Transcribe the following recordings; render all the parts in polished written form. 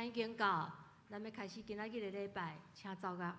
間已經到，咱欲開始今仔日的禮拜，請奏樂。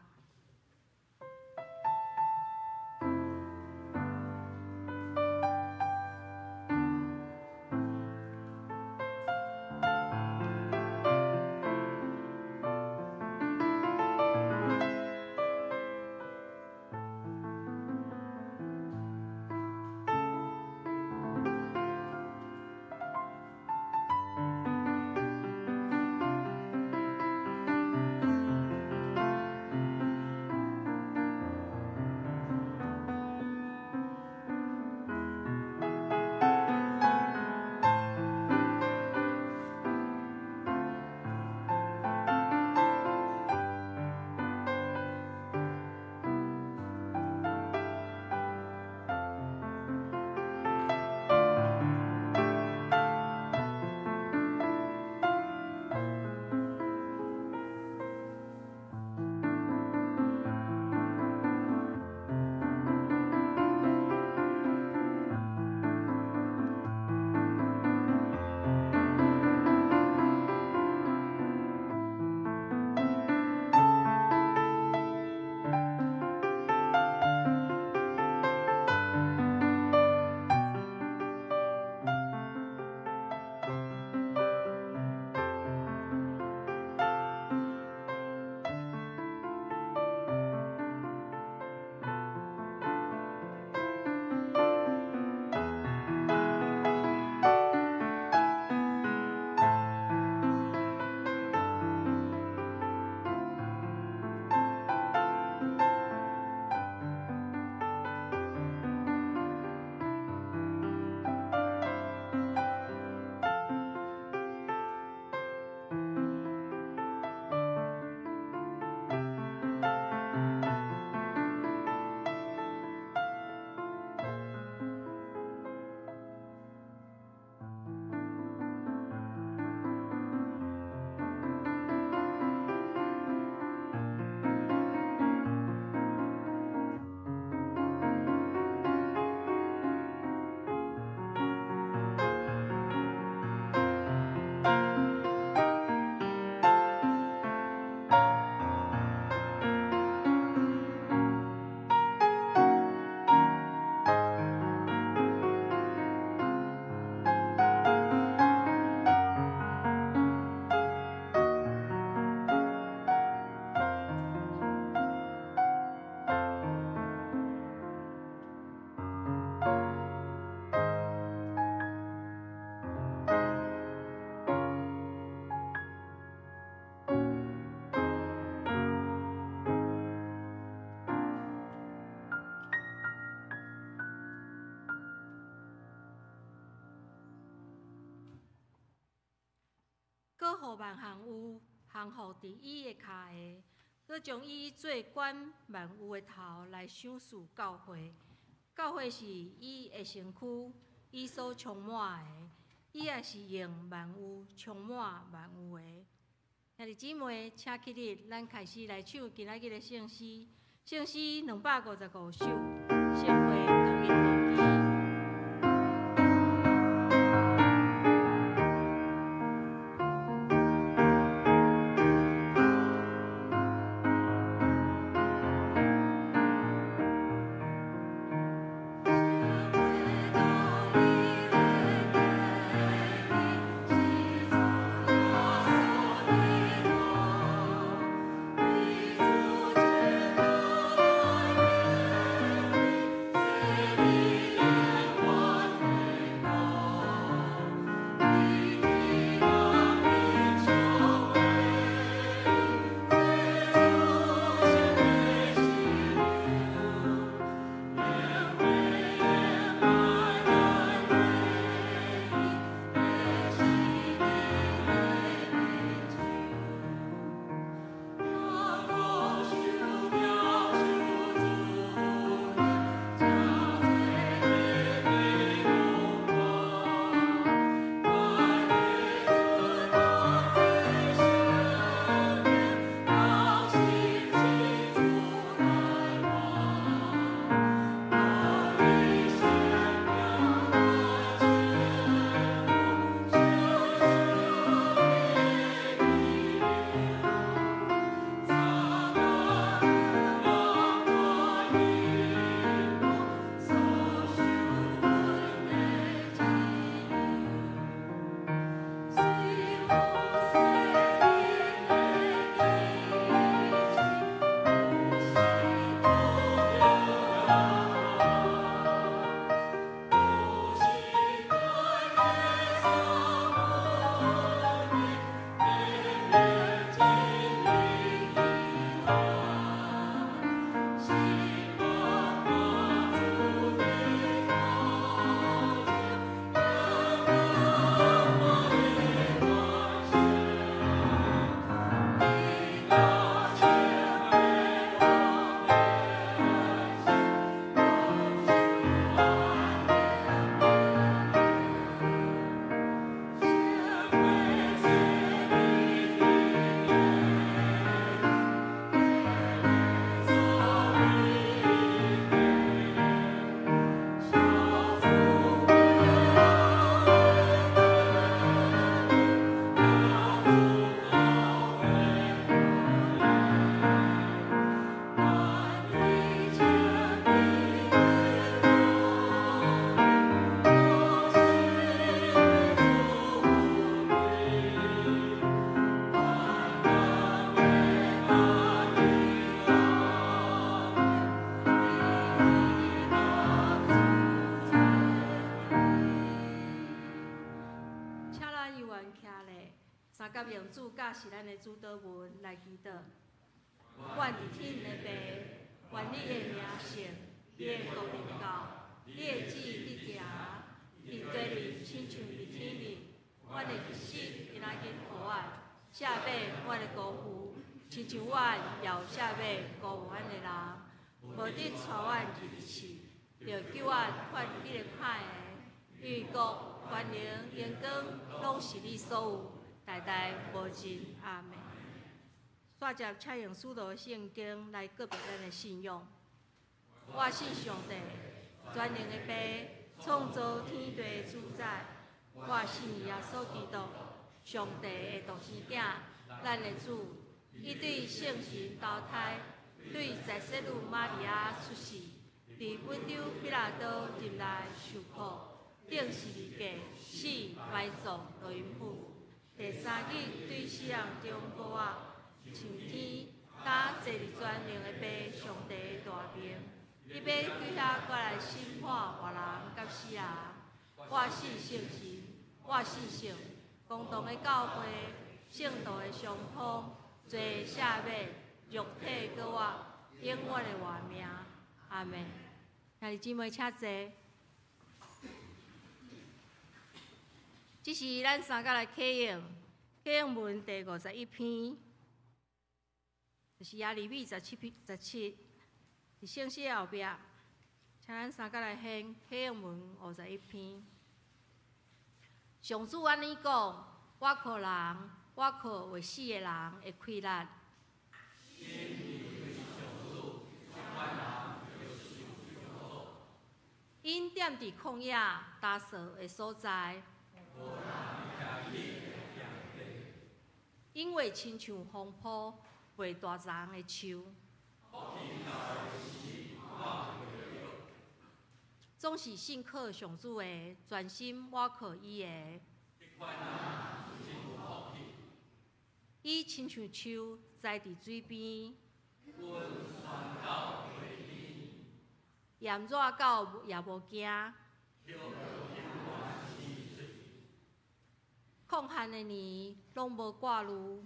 閣予萬項有降服佇伊的跤下，閣將伊做管萬有的頭來賞賜教會。教會是伊的身軀，伊所充滿的，伊也是用萬有充滿萬有的。兄弟姊妹，請起立，咱開始來唱今仔日的聖詩。聖詩255首，聖會獨一動機。聖會三甲用主教示咱的主禱文來祈禱。阮佇天的父，願你的名聖，你的國臨到，你的旨意得行，佇地裡親像佇天裡。阮的日食今仔日予阮，赦免阮的辜負，親像阮也有赦免辜負阮的人。無得帶阮入試，著救阮脫彼個歹的。因為國、權能、榮光，攏是你所有，代代無盡。阿們。煞接請用使徒的聖經來告白咱的信仰。我信上帝，全能的父，創造天地的主宰。我信耶穌基督，上帝的獨生囝，咱的主。伊對聖神投胎，對在洗女瑪利亞出世，佇本丟彼拉多任內受苦，釘十字架，死埋葬，落陰府。第三日對死人中復活，上天，今坐佇全能的父上帝的大爿，伊欲對遐過來審判活人佮死人。我信聖神，我信聖公同的教會，聖徒的相通，罪赦免，肉體閣活，永遠的活命。阿們。兄弟姊妹請坐。這是咱三甲來啟用，啟用文第51篇，就是耶利米17篇17，佇聖詩的後壁，請咱三甲來獻啟用文五十一篇。上主按呢講，我靠人，我靠會死的人的氣力。𪜶踮佇曠野焦燥的所在，𪜶會親像風波袂大叢的樹，總是信靠上主的，專心倚靠伊的。伊親像樹栽佇水邊，炎熱到也無驚。曠旱的年攏無掛慮。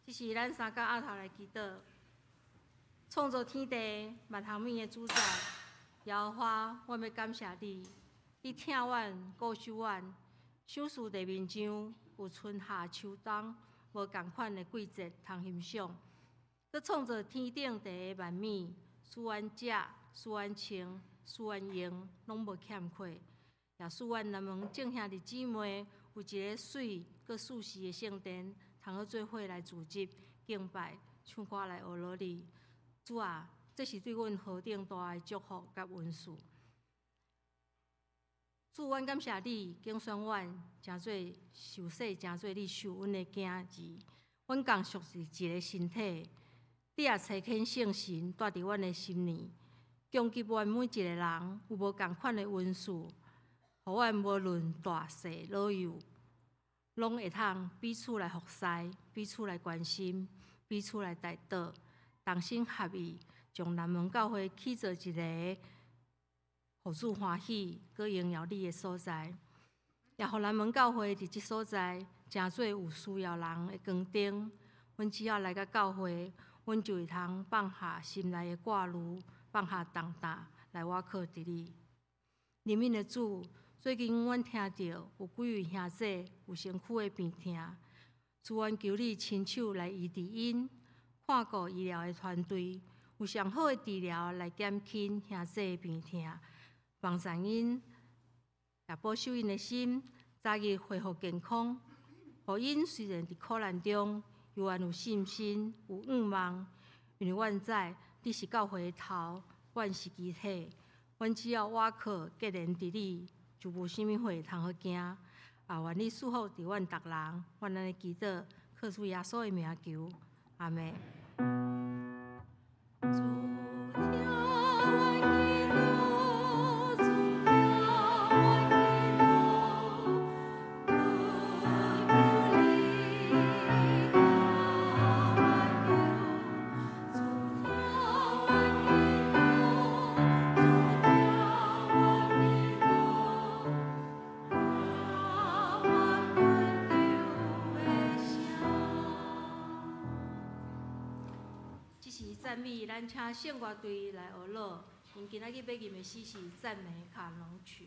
這是咱三甲額頭來祈禱。創造天地萬項物的主宰，耶和華，阮欲感謝你，你疼阮，顧守阮，賞賜地面上有春夏秋冬無仝款的季節通欣賞。閣創造天頂地的萬物，使阮食，使阮穿，使阮用，攏無欠缺。也使阮南門眾兄弟姊妹有一个媠閣舒適的聖殿，通好做伙來聚集敬拜、唱歌來學羅你。主啊，這是對阮何等大的祝福佮恩賜。主，阮感謝你，揀選阮，成做受洗，成做你受阮的囝兒。阮共屬是一个身體。你也差遣聖神住佇阮的心裡，供給阮每一个人有無仝款的恩賜，予阮無論大細老幼，攏會通彼此來服侍，彼此來關心，彼此來代禱，同心合意，將南門教會起做一个予主歡喜、閣榮耀你的所在，也予南門教會佇這所在成做有需要人的光燈。阮只要來到教會，阮就會通放下心內的掛慮，放下重擔，來倚靠佇你。憐憫的主，最近阮聽著有幾位兄姊有身軀的病痛，主，阮求你親手來醫治𪜶，看顧醫療的團隊，有上好的治療來減輕兄姊的病痛，幫助𪜶，也保守𪜶的心，早日恢復健康。予𪜶雖然佇苦難中，猶原有信心，有盼望，因為阮知你是教會的頭，阮是肢體，阮只要倚靠結連佇你，就無啥物貨通好驚。也願你賜福佇阮逐人，阮按呢祈禱，靠主耶穌的名求，阿們。主聽阮祈禱，主聽阮祈禱，求你聽阮求，主聽阮祈禱，主聽阮祈禱，讚美，咱請聖樂隊來學樂。𪜶今仔日欲吟的詩是讚美卡農曲。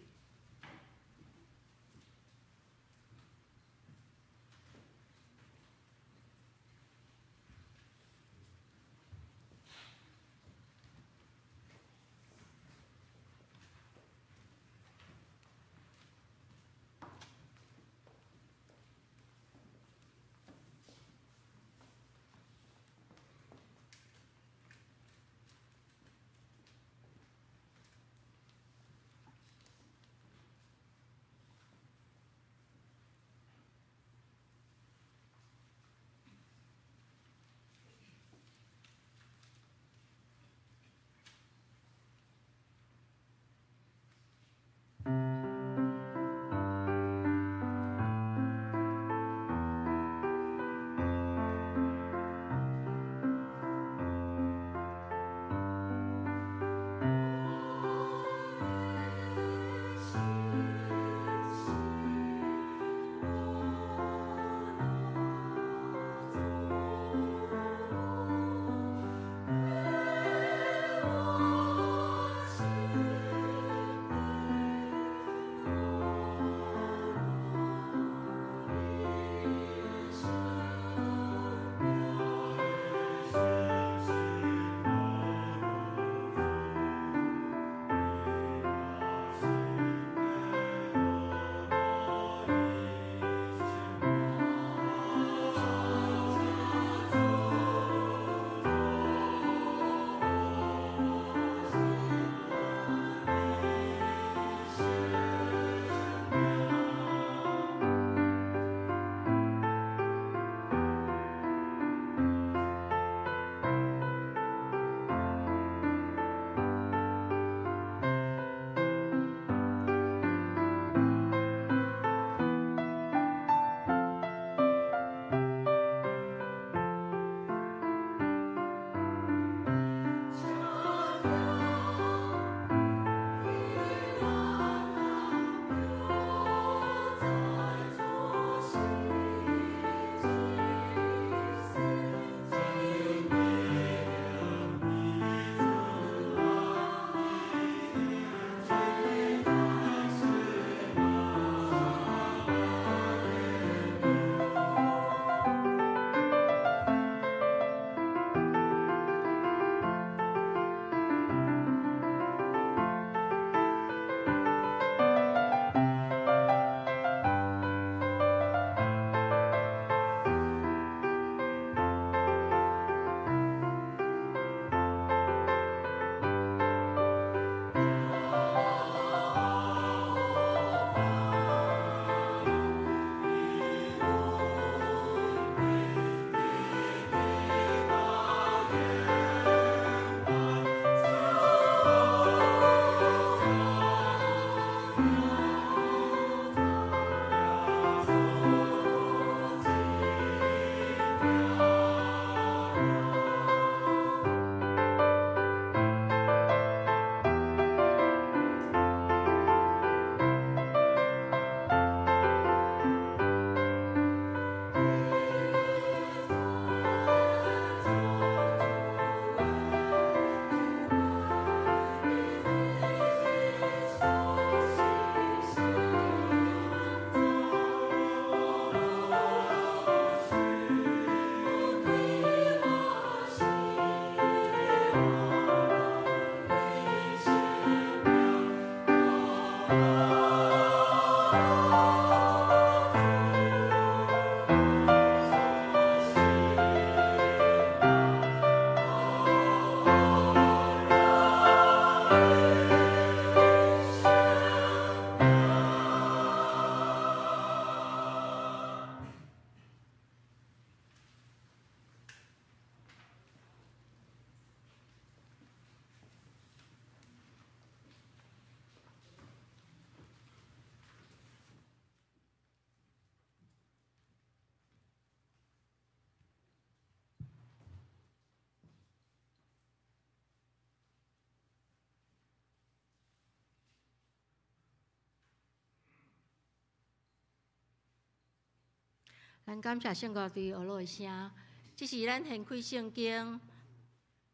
咱感謝聖樂隊學樂的聲，這是咱掀開聖經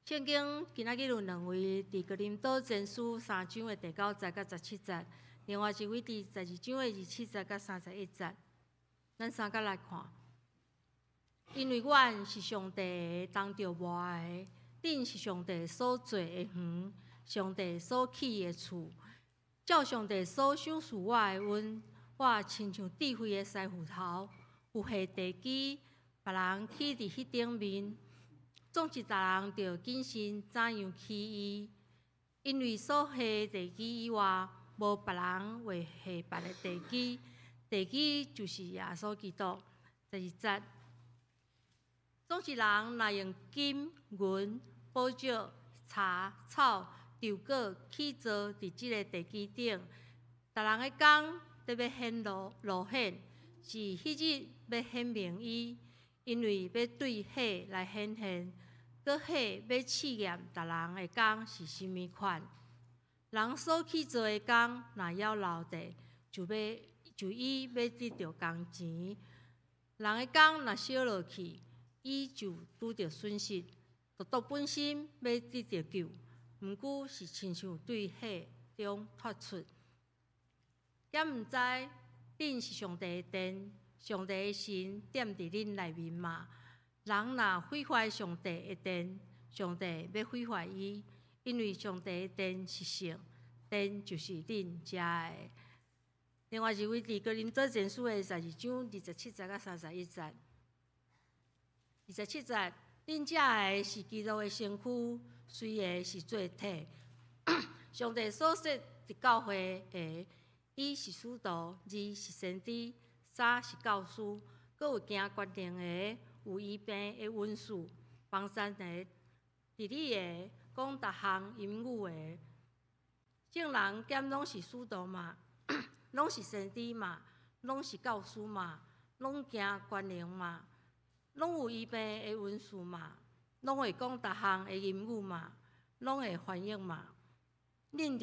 聖經今仔日有兩位佇哥林多前書三章的第九節佮十七節，另外一位佇十二章的二十七節佮三十一節。咱三個來看，因為阮是上帝當著磨的，恁是上帝所做的園，上帝所起的厝。照上帝所賞賜我的恩，我親像智慧的師傅頭，有下地基，別人起佇彼頂面。總是逐人著謹慎怎樣起伊，因為所下地基以外，無別人會下別的地基，地基就是耶穌基督。十二節，總是人若用金銀寶石、柴草、稻果起造佇這个地基頂，逐人的工得欲顯露露顯，是彼日欲顯明伊，因為欲對火來顯現，閣火欲試驗逐人的工是啥物款。人所起造的工，若猶留著，就欲就伊欲得著工錢；人的工若燒落去，伊就拄著損失，獨獨本身欲得著救，毋過是親像對火中脫出。敢毋知恁是上帝的殿，上帝的神踮佇恁內面嗎？人若毀壞上帝的殿，上帝欲毀壞伊，因為上帝的殿是聖，殿就是恁遮的。另外一位佇哥林多前書的十二章二十七節佮三十一節。二十七節，恁遮的是基督的身軀，隨个是做體。上帝所設佇教會的，一是使徒，二是先知，三是教師，閣有行權能的，有醫病的恩賜，幫贊的，治理的，講逐項言語的。眾人敢攏是使徒嗎？攏是先知嗎？攏是教師嗎？攏行權能嗎？攏有醫病的恩賜嗎？攏會講逐項的言語嗎？攏會翻譯嗎？恁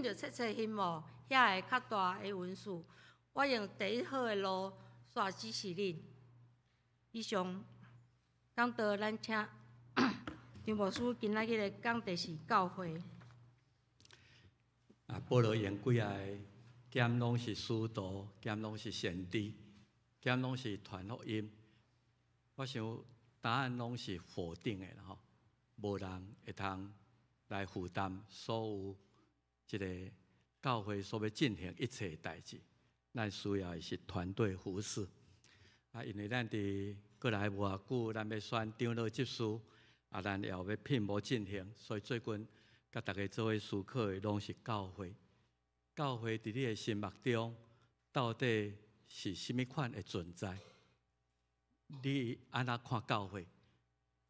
著切切希望遐个較大的恩賜。我用第一好的路煞指示恁。以上講道，咱請張牧師今仔日的講題是教會。啊，保羅用幾仔个，兼攏是使徒，兼攏是先知，兼攏是傳福音。我想答案攏是否定的啦吼，無人會通來負擔所有這个教會所欲進行一切代誌。咱需要的是團隊服事。啊，因為咱佇過來無偌久，咱欲選長老執事，啊，咱也有欲聘募進行，所以最近佮大家做伙思考的攏是教會。教會佇你的心目中，到底是啥物款的存在？你按怎看教會？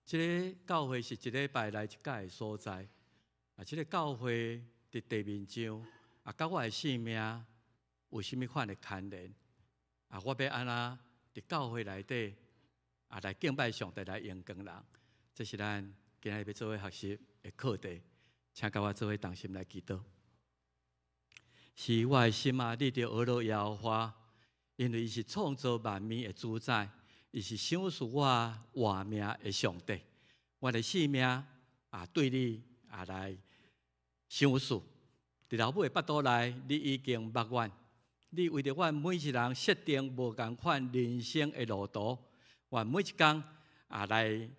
這个教會是一禮拜來一擺的所在。啊，這个教會佇地面上，啊，佮我的性命有啥物款的牽連？啊，我欲按怎佇教會內底啊來敬拜上帝，來榮光人？這是咱今仔日欲做伙學習的課題，請佮我做伙同心來祈禱。是我的心啊，你著學樂耶和華，因為伊是創造萬物的主宰，伊是賞賜我活命的上帝。我的性命啊，對你啊來賞賜。佇老母的腹肚內，你已經捌阮。你為著阮每一人設定無仝款人生的路途，阮每一工啊來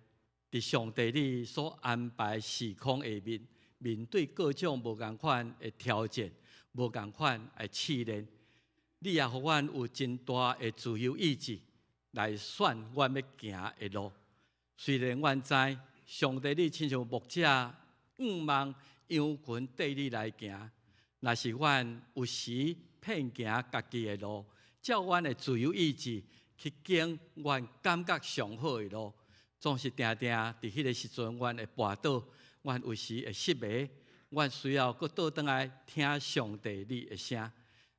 佇上帝你所安排時空下面，面對各種無仝款的挑戰，無仝款的試煉，你也予阮有真大的自由意志來選阮欲行的路。雖然阮知上帝你親像牧者，向望羊群綴你來行，若是阮有時偏行家己的路，照阮的自由意志去揀阮感覺上好的路，總是定定佇彼个時陣，阮會跋倒，阮有時會失迷，阮需要閣倒轉來聽上帝你的聲。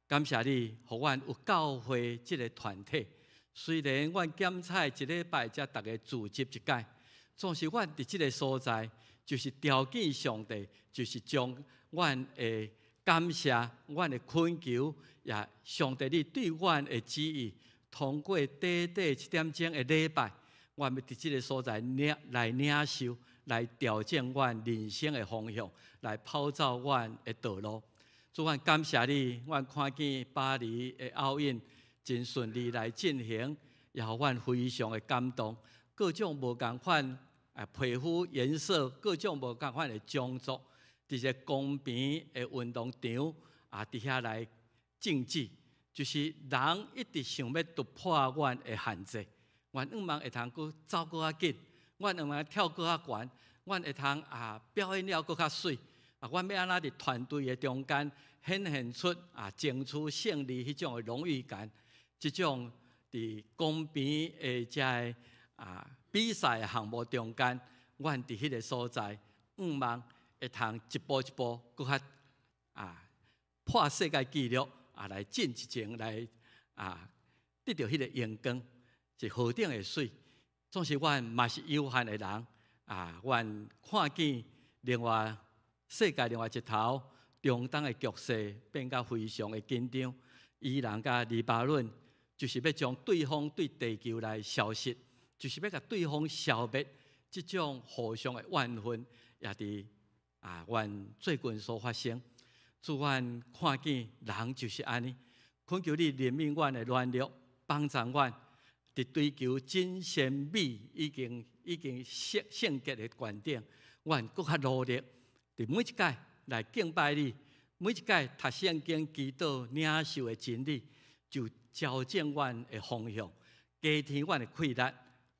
感謝你，予阮有教會這个團體。雖然阮減彩一禮拜才逐家聚集一擺，總是阮佇這个所在，就是朝見上帝，就是將阮的感謝、阮的懇求，也上帝你對阮的旨意，通過短短一點鐘的禮拜，阮欲佇這个所在領來領受，來調整阮人生的方向，來跑走阮的道路。主，阮感謝你，阮看見巴黎的奧運真順利來進行，也予阮非常的感動。各種無仝款啊皮膚顏色，各種無仝款的種族，佇這公平的運動場啊，佇遐來競技，就是人一直想欲突破阮的限制，阮向望會通閣走閣較緊，阮向望跳閣較懸，阮會通啊表演了閣較媠。啊，阮欲按怎佇團隊的中間顯現出啊爭取勝利彼種的榮譽感，這種佇公平的這个啊比賽項目中間，阮佇彼个所在，向望會通一步一步閣較啊破世界紀錄啊來進一層來啊得著彼个榮光，是何等的媠！總是阮嘛是有限的人啊，阮看見另外世界另外一頭，中東的局勢變甲非常的緊張，伊朗佮黎巴嫩就是欲將對方對地球來消失，就是欲共對方消滅，這種互相的怨恨也佇啊，阮最近所發生。主，阮看見人就是按呢，懇求你憐憫阮的軟弱，幫助阮佇追求真善美已經已經聖聖潔的觀點，阮閣較努力。佇每一擺來敬拜你，每一擺讀聖經、祈禱、領受的真理，就矯正阮的方向，加添阮的氣力，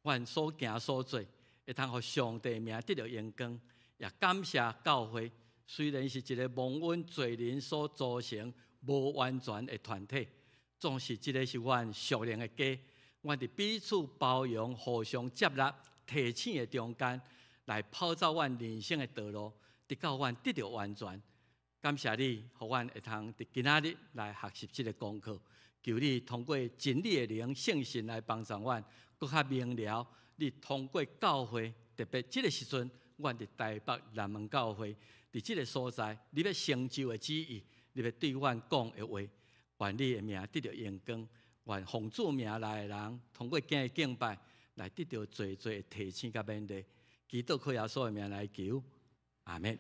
阮所行所做，會通予上帝名得著榮光。也感謝教會，雖然是一个蒙恩罪人所組成無完全的團體，總是這个是阮屬靈的家。阮佇彼此包容、互相接納、提醒的中間，來跑走阮人生的道路，直到阮得著完全。感謝你，予阮會通佇今仔日來學習這个功課。求你通過真理的靈、聖神來幫助阮，閣較明了。你通過教會，特別這个時陣，阮佇台北南門教會，佇這个所在，你欲成就的旨意，你欲對阮講的話，願你的名得著榮光，願奉主名來的人，通過今日敬拜，來得著濟濟的提醒佮勉勵。祈禱靠耶穌的名來求，阿門。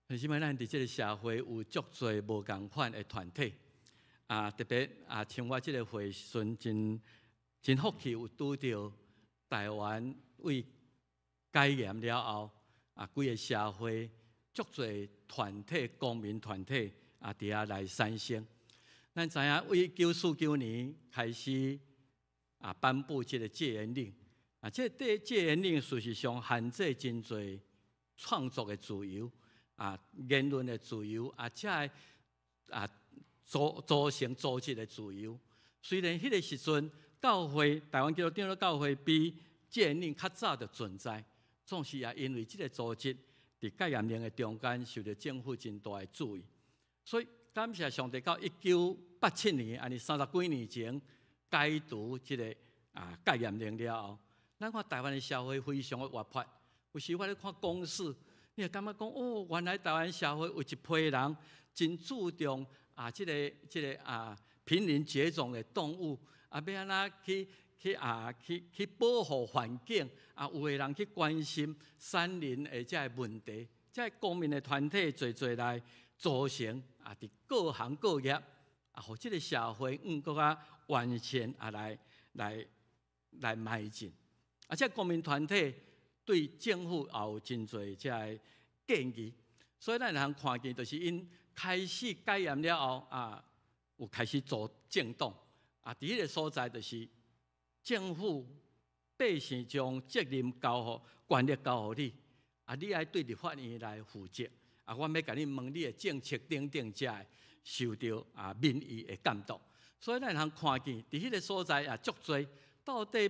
因為咱佇這个社會有足濟無仝款的團體，啊，特別啊，像我這个歲時陣真真福氣，有拄著台灣為解嚴了後，啊，規个社會足濟團體、公民團體啊，佇遐來產生。咱知影，為1949年開始啊，頒布這个戒嚴令，啊，這个戒嚴令事實上限制真濟創作的自由。啊，言論的自由，啊，這个啊組組成組織的自由。雖然彼个時陣教會台灣基督長老教會比戒嚴令較早就存在，總是也因為這个組織佇戒嚴令的中間受著政府真大的注意，所以感謝上帝到1987年，按呢30幾年前解除這个啊戒嚴令了後，咱看台灣的社會非常的活潑。有時我咧看公視，你會感覺講哦，原來台灣社會有一批人真注重啊，這个這个啊瀕臨絕種的動物啊，欲按怎去去啊去去保護環境啊，有的人去關心山林的這个問題，這个公民的團體濟濟來組成啊，佇各行各業啊，予這个社會向閣較完善啊來來來邁進。啊，這个公民團體對政府也有真濟這个建議，所以咱會通看見，就是𪜶開始解嚴了後啊，有開始組政黨啊，佇彼个所在就是政府百姓將責任交予權力交予你，啊，你愛對立法院來負責，啊，阮欲共你問你的政策等等，才會受著啊民意的監督。所以咱會通看見，佇彼个所在也足濟，到底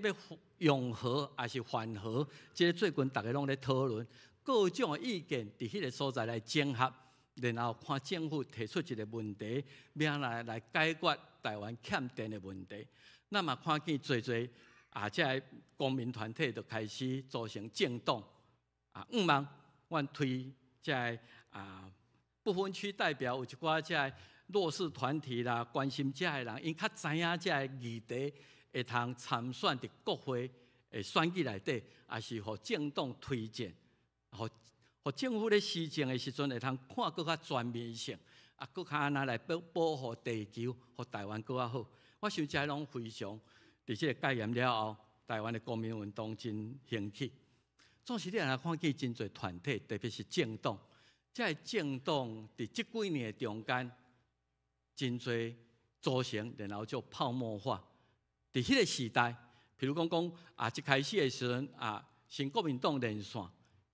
欲擁核抑是反核？這个最近逐家攏咧討論，各種的意見佇彼个所在來整合，然後看政府提出一个問題，欲按怎來解決台灣欠電的問題。咱嘛看見濟濟啊，這个公民團體就開始組成政黨啊，向望阮推這个啊不分區代表有一寡這个弱勢團體啦，關心這个人，𪜶較知影這个議題，會通參選佇國會，的選舉內底，也是予政黨推薦，予政府咧施政的時陣會通看閣較全面性，啊，閣較按怎來保護地球，予台灣閣較好。我想這攏非常，佇這個戒嚴了後，台灣的公民運動真興起。總是你若看見真濟團體，特別是政黨，這个政黨佇這幾年的中間，真濟組成，然後就泡沫化。佇彼個時代，譬如講講啊，一開始的時陣啊，新國民黨連線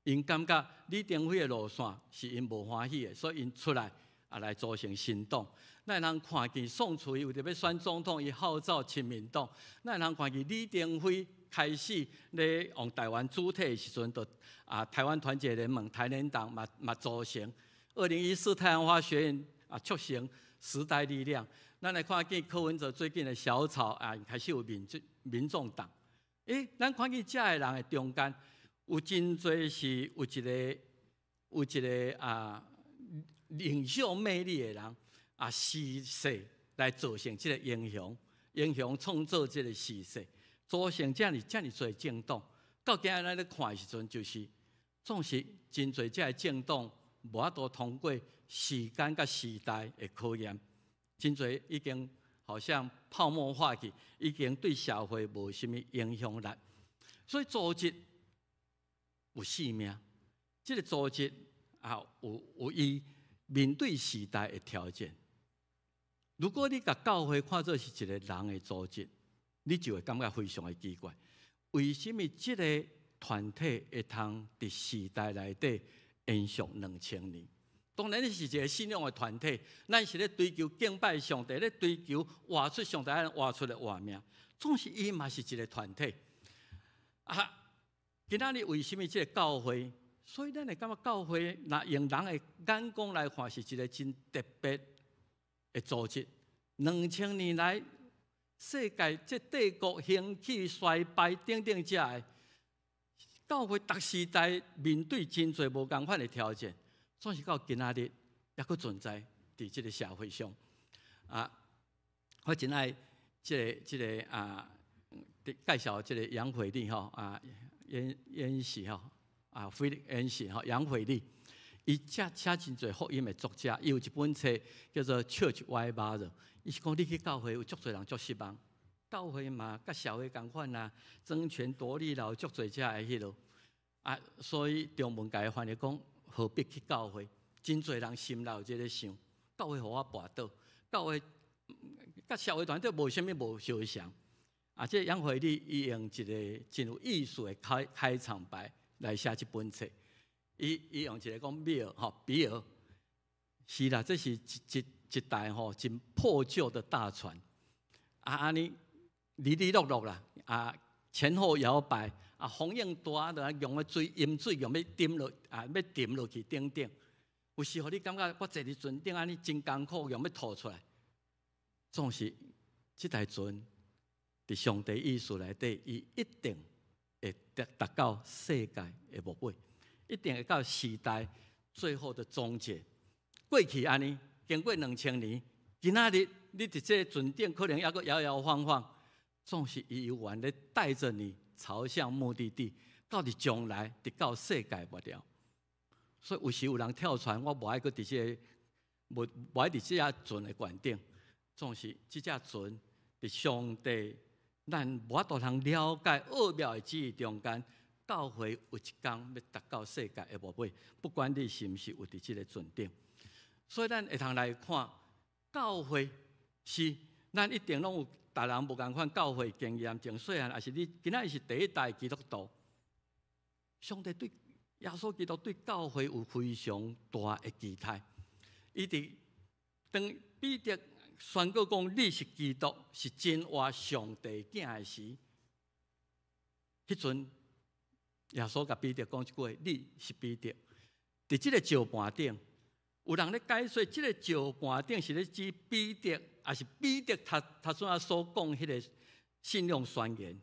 ，𪜶感覺李登輝的路線是𪜶無歡喜的，所以𪜶出來啊來組成新黨。咱會通看見宋楚瑜為著欲選總統，伊號召親民黨。咱會通看見李登輝開始咧用台灣主體的時陣，就啊台灣團結聯盟台聯黨嘛嘛組成。2014太陽花學運啊促成時代力量。咱來看見柯文哲最近的小草啊，開始有民眾黨。欸，咱看見這个人的中間有真濟是有一個啊領袖魅力的人啊，時勢來造成這個英雄，英雄創造這個時勢，組成遮爾遮爾濟政黨。到今日咱咧看的時陣，就是總是真濟這个政黨無法度通過時間佮時代的考驗，真濟已經好像泡沫化去，已經對社會無啥物影響力。所以組織有性命，這個組織啊有伊面對時代的挑戰。如果你共教會看做是一個人的組織，你就會感覺非常的奇怪。為什麼這個團體會通佇時代內底延續2000年？當然，你是一個信仰的團體，咱是咧追求敬拜上帝，咧追求活出上帝愛活出的活命。總是伊嘛是一個團體。啊，今仔日為什麼這個教會？所以咱會感覺教會，若用人的眼光來看，是一個真特別的組織。2000年來，世界這帝國興起、衰敗等等，這个教會逐時代面對真濟無仝款的挑戰，總是到今仔日猶閣存在佇這個社會上。啊，我真愛這個啊，介紹這個楊惠麗吼啊，演演戲吼啊，菲利演戲吼，楊惠麗，伊寫寫真濟福音的作者，伊有一本冊叫做《Church Why Bother》，伊是講你去教會有足濟人足失望，教會嘛佮社會仝款啊，爭權奪利啦，有足濟遮的彼落啊，所以中文共伊翻譯講何必去教會？真濟人心內有這個想，教會予我跋倒，教會佮社會團體無啥物無相像。啊，這楊惠麗伊用一個真有意思的開場白來寫這本冊。伊用一個講比爾吼，比爾是啦，這是一台吼真破舊的大船，啊按呢離離落落啦，啊前後搖擺，啊風湧大，就啊用的水淹水用欲沉落啊欲沉落去等等。有時候你感覺我坐佇船頂按呢真艱苦，用欲吐出來，總是這台船佇上帝意思內底，伊一定會達到世界的末尾，一定會到時代最後的終結。過去按呢，經過2000年，今仔日你佇這個船頂可能猶閣搖搖晃晃，總是伊有緣咧帶著你朝向目的地，到佇將來，直到世界末了。所以有時有人跳船，我無愛閣佇這個，無愛佇這隻船的懸頂，總是這隻船佇上帝咱無法度通了解奧妙的旨意中間，教會有一工欲達到世界的末尾，不管你是毋是有佇這個船頂。所以咱會通來看教會是，咱一定攏有逐人無仝款教會經驗，從細漢，抑是你今仔日是第一代基督徒，上帝對耶穌基督對教會有非常大的期待。伊佇當彼得宣告講你是基督，是真活上帝囝的時，彼陣耶穌共彼得講一句話：你是彼得。佇這個石盤頂，有人咧解說，這個石盤頂是咧指彼得，抑是彼得頭拄仔所講彼個信仰宣言。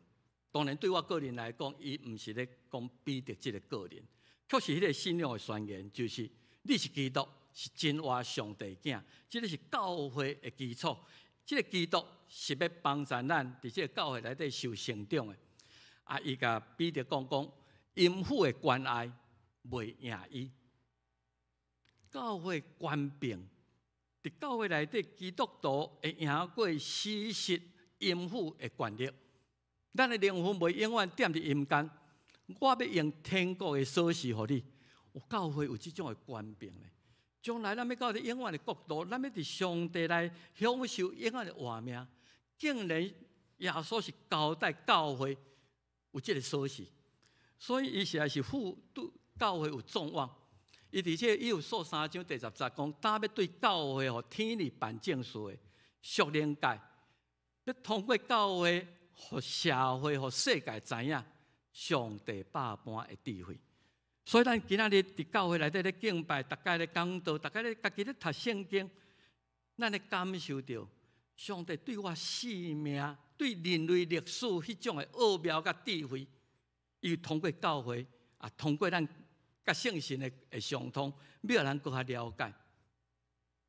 當然，對我個人來講，伊毋是咧講彼得這個個人，卻是彼個信仰的宣言，就是你是基督，是真活上帝囝，這個是教會的基礎。這個基督是欲幫助咱佇這個教會內底受成長的。啊，伊共彼得講講，淫婦的關愛袂贏伊。教會權柄，佇教會內底，基督徒會贏過死實淫婦的權力。咱的靈魂袂永遠踮佇陰間，我欲用天國的鎖匙予你。有教會有這種的權柄咧。將來咱欲到佇永遠的國度，咱欲佇上帝內享受永遠的活命。竟然耶穌是交代教會有這个鎖匙，所以伊實在是賦對教會有眾望。伊佇這以弗所三章第十節講，當欲對教會予天裡辦正事的屬靈界，欲通過教會，予社會、予世界知影上帝百般的智慧。所以咱今仔日佇教會內底咧敬拜，逐家咧講道，逐家咧家己咧讀聖經，咱會感受著上帝對我生命、對人類歷史彼種的奧妙佮智慧，伊通過教會啊，通過咱佮聖神的相通，欲予咱閣較了解。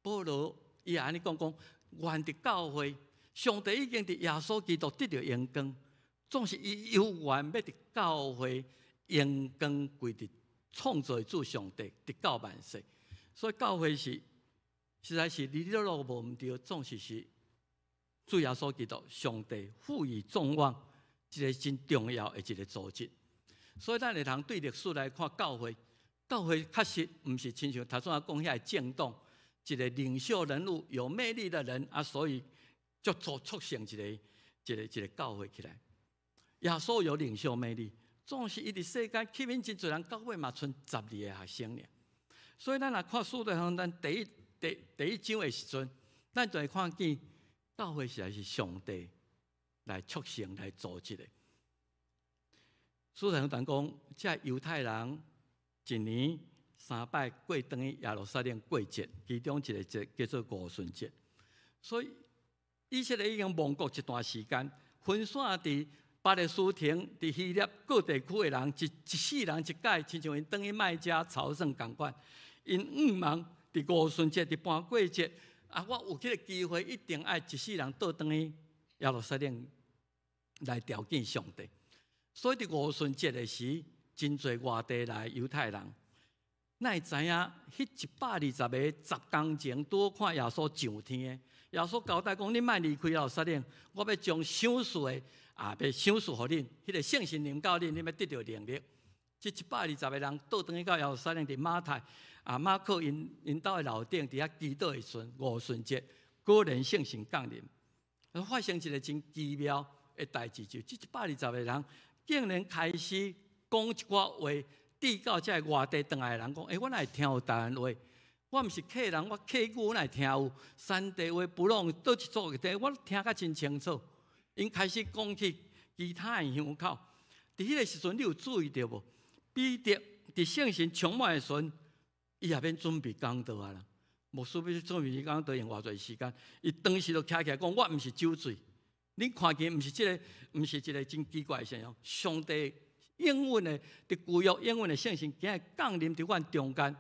保羅伊也按呢講講，願佇教會，上帝已經佇耶穌基督得著榮光，總是伊猶原欲佇教會榮光歸佇創造主上帝，直到萬世。所以教會是實在是你了了無毋對，總是是主耶穌基督上帝賦予眾望一个真重要的一个組織。所以咱會通對歷史來看教會，教會確實毋是親像頭先講遐个政黨，一个領袖人物有魅力的人啊，所以就做促成一个教會起來。耶穌有領袖魅力，總是伊佇世間吸引真濟人，到尾嘛賰十二個學生爾。所以咱若看使徒行傳第一章的時陣，咱就會看見教會實在是上帝來促成、來組織的。使徒行傳講，這猶太人一年三擺過轉去耶路撒冷過節，其中一个節叫做五旬節。所以以色列已經亡國一段時間，分散佇巴勒斯坦、佇希臘各地區的人，一世人一擺，親像𪜶轉去麥加朝聖仝款，𪜶向望佇五旬節、佇盤過節，啊，我有這个機會，一定愛一世人倒轉去耶路撒冷來朝見上帝。所以佇五旬節的時，真濟外地來猶太人，哪會知影？彼120個10工前拄看耶穌上天的，耶穌交代講：恁莫離開耶路撒冷，我欲將賞賜的啊，欲賞賜予恁，彼个聖神臨到恁，恁欲得著能力。這120個人倒轉去到耶路撒冷，佇馬太啊、馬可𪜶𪜶兜的樓頂，佇遐祈禱的時陣，五旬節果然聖神降臨，發生一个真奇妙的代誌，就這120個人竟然開始講一寡話，對到這个外地轉來的人講：欸，我哪會聽有台灣話？我毋是客人，我客語我哪會聽有？山地話、布朗佗一組的，我聽甲真清楚。𪜶開始講起其他的鄉口。佇彼个時陣，你有注意著無？彼得佇聖神充滿的時陣，伊也免準備講道啊啦。牧師欲準備講道用偌濟時間？伊當時就徛起來講：我毋是酒醉。恁看見毋是這个，毋是一个真奇怪的現象。上帝應允的，佇舊約應允的聖神，今日降臨佇阮中間。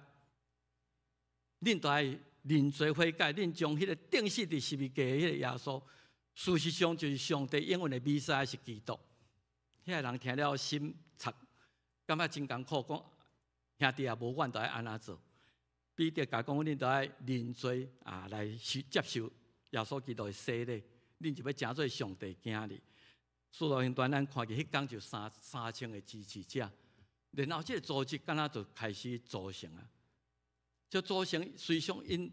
恁都愛認罪悔改，恁將彼个釘死佇十字架的彼个耶穌，事實上就是上帝應允的彌賽亞是基督。遐个人聽了心賊，感覺真艱苦，講兄弟啊，無阮著愛按怎做？彼得共講，恁著愛認罪啊，來接受耶穌基督的洗禮，恁就欲成做上帝囝兒。使徒行傳咱看見彼工就三千个支持者，然後這个組織敢若就開始組成啊。這組成隨上𪜶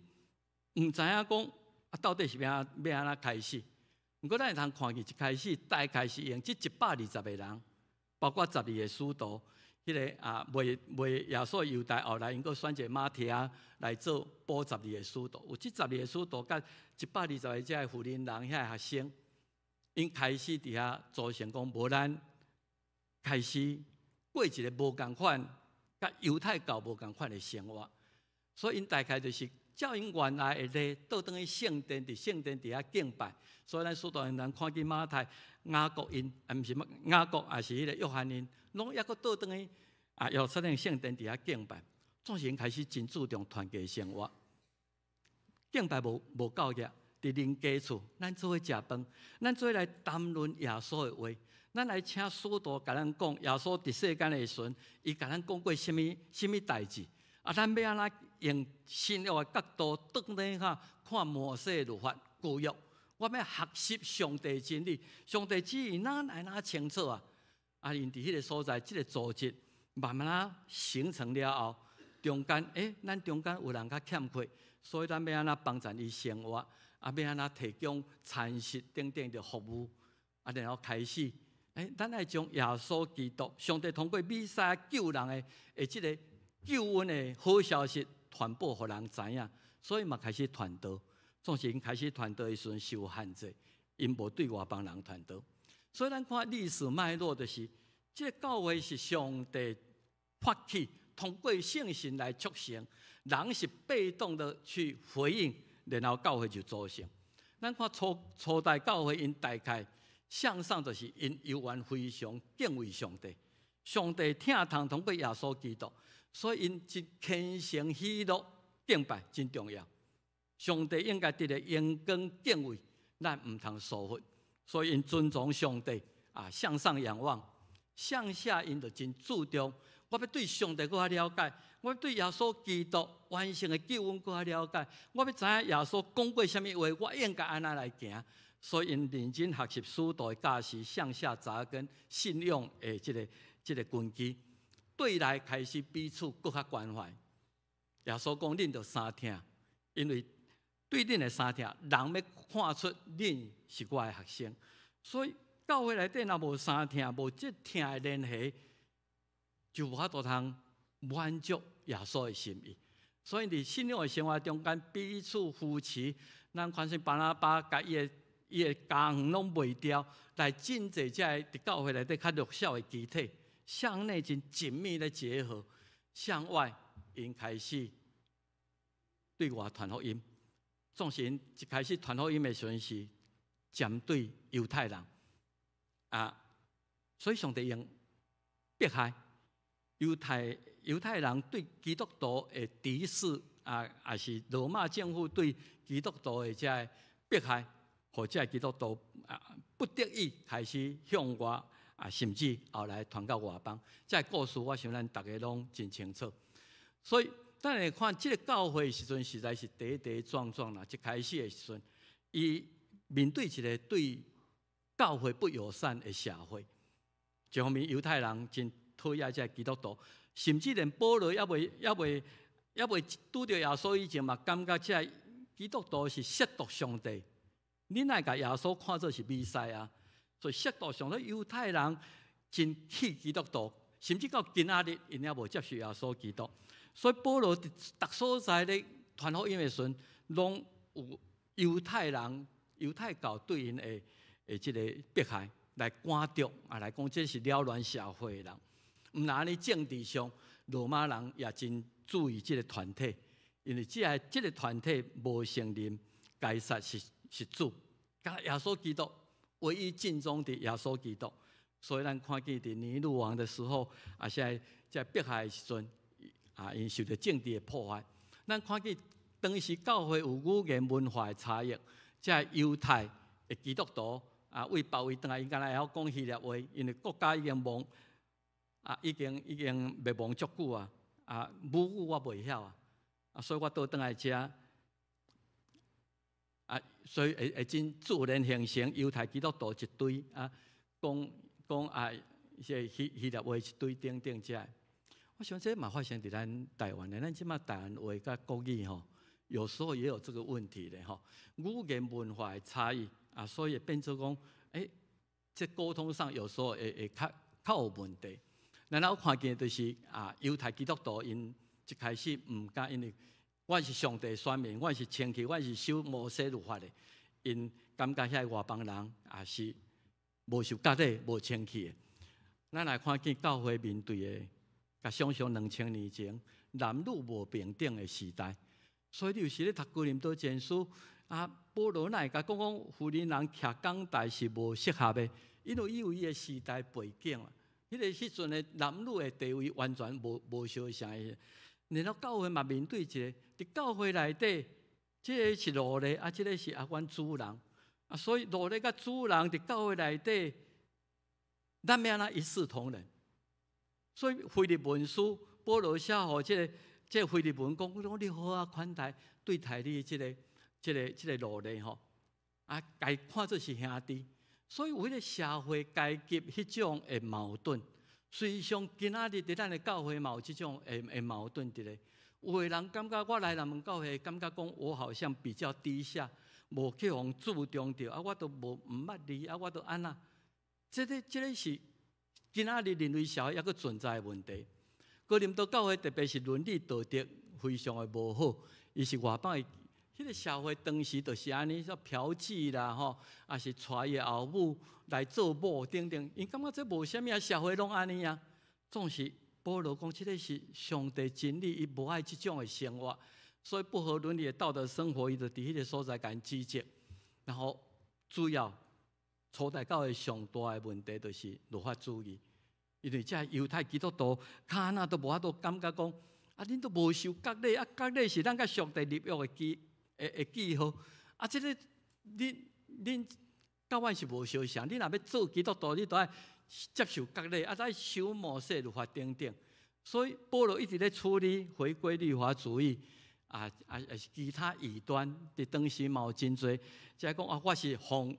毋知影講啊，到底是欲按欲按怎開始？毋過咱會通看見一開始大概是用這120個人，包括十二个使徒，彼个啊賣賣耶穌猶大後來𪜶閣選一个馬提亞來做補十二个使徒。有這十二个使徒佮120個這个婦人人遐个學生，𪜶開始佇遐組成講，無咱開始過一个無仝款，佮猶太教無仝款的生活。所以𪜶大概就是照𪜶原來的禮，倒轉去聖殿，佇聖殿佇遐敬拜。所以咱使徒行傳看見馬太、雅各𪜶，啊毋是雅各，也是彼个約翰𪜶，攏猶閣倒轉去啊耶路撒冷聖殿佇遐敬拜。總是𪜶開始真注重團契生活，敬拜無無夠額，佇恁家厝，咱做伙食飯，咱做伙來談論耶穌的話，咱來請使徒共咱講，耶穌佇世間的時陣，伊共咱講過啥物啥物代誌？啊，咱欲按怎用新約的角度，轉轉哈看摩西律法舊約，我欲學習上帝真理，上帝旨意哪來哪清楚啊？啊，𪜶佇彼个所在，這个組織慢慢仔形成了後，中間咱中間有人較欠缺，所以咱欲按怎幫贊伊生活，啊，欲按怎提供餐食等等的服務，啊，然後開始，咱愛將耶穌基督，上帝通過彌賽亞救人的這个救恩的好消息傳播予人知影，所以嘛開始傳道。總是𪜶開始傳道的時陣受限制，𪜶無對外邦人傳道。所以咱看歷史脈絡，就是這个教會是上帝發起，通過聖神來促成，人是被動的去回應，然後教會就組成。咱看初初代教會，𪜶大概向上就是𪜶猶原非常敬畏上帝，上帝疼痛通過耶穌基督，所以𪜶真虔誠喜樂敬拜真重要。上帝應該得著榮光敬畏，咱毋通疏忽。所以𪜶尊重上帝啊，向上仰望，向下𪜶就真注重。我欲對上帝閣較了解，我欲對耶穌基督完成的救恩閣較了解，我欲知影耶穌講過啥物話，我應該按怎來行。所以𪜶認真學習使徒的教示，向下扎根信仰的這个根基，對內開始彼此閣較關懷。耶穌講：恁著相疼，因為對恁的相疼，人欲看出恁是我的學生。所以教會內底若無相疼，無這疼的聯繫，就無法度通滿足耶穌的心意。所以佇信仰的生活中間，彼此扶持，咱看見巴拿巴共伊的家園攏賣掉，來賑濟這个佇教會內底較弱小的肢體，向內真緊密的結合，向外𪜶開始對外傳福音。總是𪜶一開始傳福音的時陣是針對猶太人啊，所以上帝用迫害猶太人對基督徒的敵視啊，抑是羅馬政府對基督徒的這个迫害，予這个基督徒啊不得已開始向外啊，甚至後來傳到外邦。這个故事我想咱逐家攏真清楚。所以咱來看這个教會時陣，實在是跌跌撞撞啦。一開始的時陣，伊面對一个對教會不友善的社會，一方面猶太人真討厭這个基督徒，甚至連保羅猶未拄著耶穌以前嘛，感覺這个基督徒是褻瀆上帝。恁哪會共耶穌看做是彌賽亞？所以褻瀆上帝，猶太人真氣基督徒，甚至到今仔日，𪜶猶無接受耶穌基督。所以保羅佇逐所在咧傳福音的時陣，攏有猶太人、猶太教對𪜶的這个迫害來趕逐啊，來講這是擾亂社會的人。毋但按呢，政治上，羅馬人也真注意這个團體，因為這个團體無承認該撒是主，佮耶穌基督唯一盡忠的耶穌基督。所以咱看見佇尼祿王的時候，啊，現在在迫害的時陣，啊，𪜶受著政治的破壞。咱看見當時教會有語言文化的差異，這猶太的基督徒啊，為別位轉來，𪜶敢若會曉講希臘話，因為國家已經亡啊，已經滅亡足久啊，啊，母語我袂曉啊，啊，所以我倒轉來遮，啊，所以會真自然形成猶太基督徒一堆啊，講講啊，這希臘話一堆等等這。我想這嘛發生佇咱台灣的，咱這馬台灣話佮國語吼，有時候也有這個問題咧吼。語言文化的差異啊，所以會變做講，這溝通上有時候會較有問題。咱有看見就是啊，猶太基督徒𪜶一開始毋敢，因為阮是上帝選民，阮是清氣，阮是守摩西律法的，𪜶感覺遐外邦人也是無受割禮、無清氣的。咱來看見教會面對的，共想象2000年前男女無平等的時代，所以你有時咧讀哥林多前書啊，保羅哪會共講講婦人徛講台是無適合的，因為伊有伊的時代背景啊。彼个彼陣的男女的地位完全無相像的。然後教會嘛面對一個，佇教會內底，這个是奴隸，啊，這个是啊，阮主人啊，所以奴隸佮主人佇教會內底，咱欲按怎一視同仁？所以腓利門書，保羅寫予這個腓利門講，講你好好款待對待你這個奴隸吼，啊，共看做是兄弟。所以有彼個社會階級彼種的矛盾，事實上今仔日佇咱的教會嘛有這種的矛盾佇咧。有的人感覺我來南門教會，感覺講我好像比較低下，無去予注重著，啊，我都無毋捌字，啊，我都按怎？這個是今仔日人類社會猶閣存在的問題。哥林多教會特別是倫理道德非常的無好，伊是外邦的。彼個社會當時就是按呢，說嫖妓啦，吼，抑是娶伊的後母來做某等等，𪜶感覺這無啥物啊，社會攏按呢啊。總是保羅講，這個是上帝真理，伊無愛這種的生活，所以不合倫理的道德生活，伊就佇彼個所在共𪜶指責。然後主要初代教會上大的問題就是律法主義，因為這猶太基督徒較若都無法度感覺講，啊，恁都無受割禮，啊，割禮是咱佮上帝立約的記號，啊，這個恁恁佮阮是無相像，你若欲做基督徒，你都愛接受割禮，啊，愛守摩西律法等等。所以保羅一直咧處理回歸律法主義，啊啊，抑是其他異端，佇當時嘛有真濟，即講啊，我是奉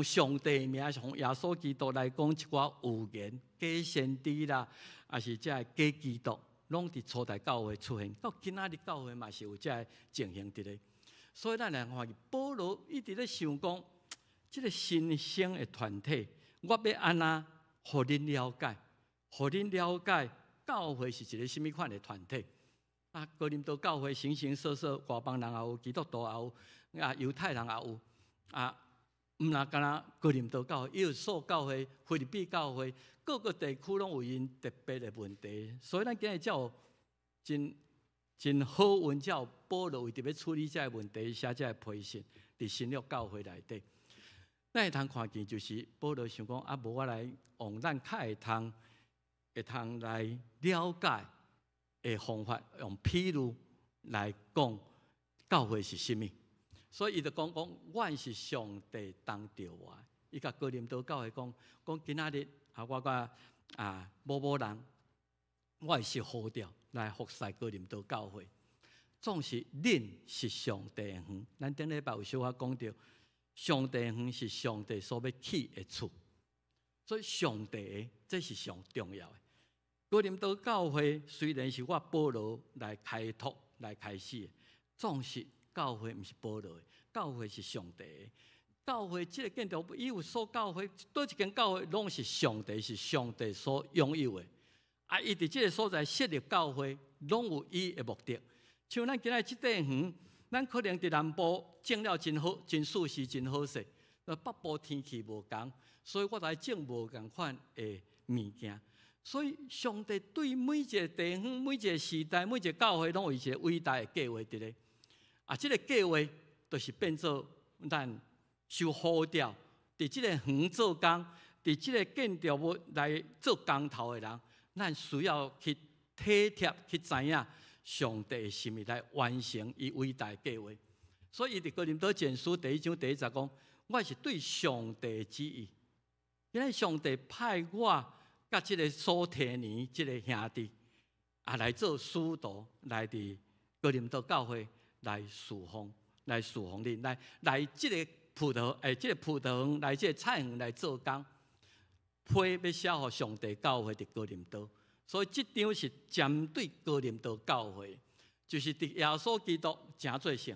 上帝名，是奉耶穌基督來講一寡預言，假先知啦，抑是這個假基督，攏佇初代教會出現，到今仔日教會嘛是有這個情形佇咧。所以咱來看見保羅一直咧想講，這個新生的團體，我欲按怎予恁了解，予恁了解教會是一個啥物款的團體。啊，哥林多教會形形色色，外邦人也有，基督徒也有，啊，猶太人也有，啊，毋若干焦哥林多教會，以弗所教會、腓立比教會，各個地區攏有𪜶特別的問題，所以咱今日才有真真好運，才有保羅為著欲處理這個問題，寫這個批信，佇新約教會內底。咱會通看見就是保羅想講啊，無我來用咱較會通來了解的方法，用譬喻來講教會是啥物。所以伊就講講，阮是上帝當著活。伊共哥林多教會講，講今仔日啊，我佮啊某某人，我是呼召來服侍哥林多教會。總是恁是上帝的園，咱頂禮拜有小可講著，上帝的園是上帝所欲起的厝，所以上帝的這是上重要的。哥林多教會雖然是我保羅來開拓來開始的，總是教會毋是保羅的，教會是上帝的。教會這個建築物，以弗所教會，佗一間教會攏是上帝，是上帝所擁有的。啊，伊佇這個所在設立教會，攏有伊的目的。像咱今仔這塊園，咱可能佇南部種了真好，真舒適，真好勢。那北部天氣無仝，所以我來種無仝款的物件。所以上帝對每一個地方、每一個時代、每一個教會，攏有一個偉大的計畫佇咧。啊，這個計劃就是變做咱受呼召，佇這個園做工，佇這個建築物來做工頭的人，咱需要去體貼、去知影上帝的心意，來完成伊偉大的計劃。所以，伊佇哥林多前書第一章第一節講：我是對上帝的旨意，因為上帝派我佮這個所提尼這個兄弟啊來做使徒，來佇哥林多教會來侍奉，來侍奉恁，來這個葡萄，欸，這個葡萄園來這個菜園來做工，批欲寫予上帝教會佇哥林多，所以這張是針對哥林多教會，就是佇耶穌基督成做聖。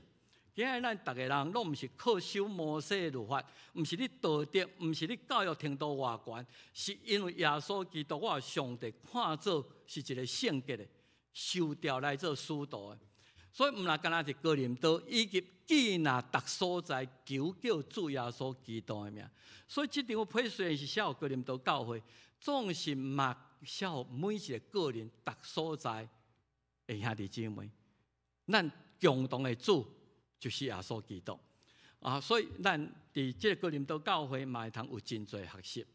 今日咱逐个人攏毋是靠守摩西律法，毋是你道德，毋是你教育程度偌懸，是因為耶穌基督，我上帝看做是一個聖潔的，受召來做使徒的。所以毋若干焦佇哥林多，以及寄納逐所在求叫主耶穌基督的名。所以這張批雖然是寫予哥林多教會，總是嘛寫予每一個個人逐所在的兄弟姊妹。咱共同的主就是耶穌基督啊，所以咱佇這個哥林多教會嘛會通有真濟學習。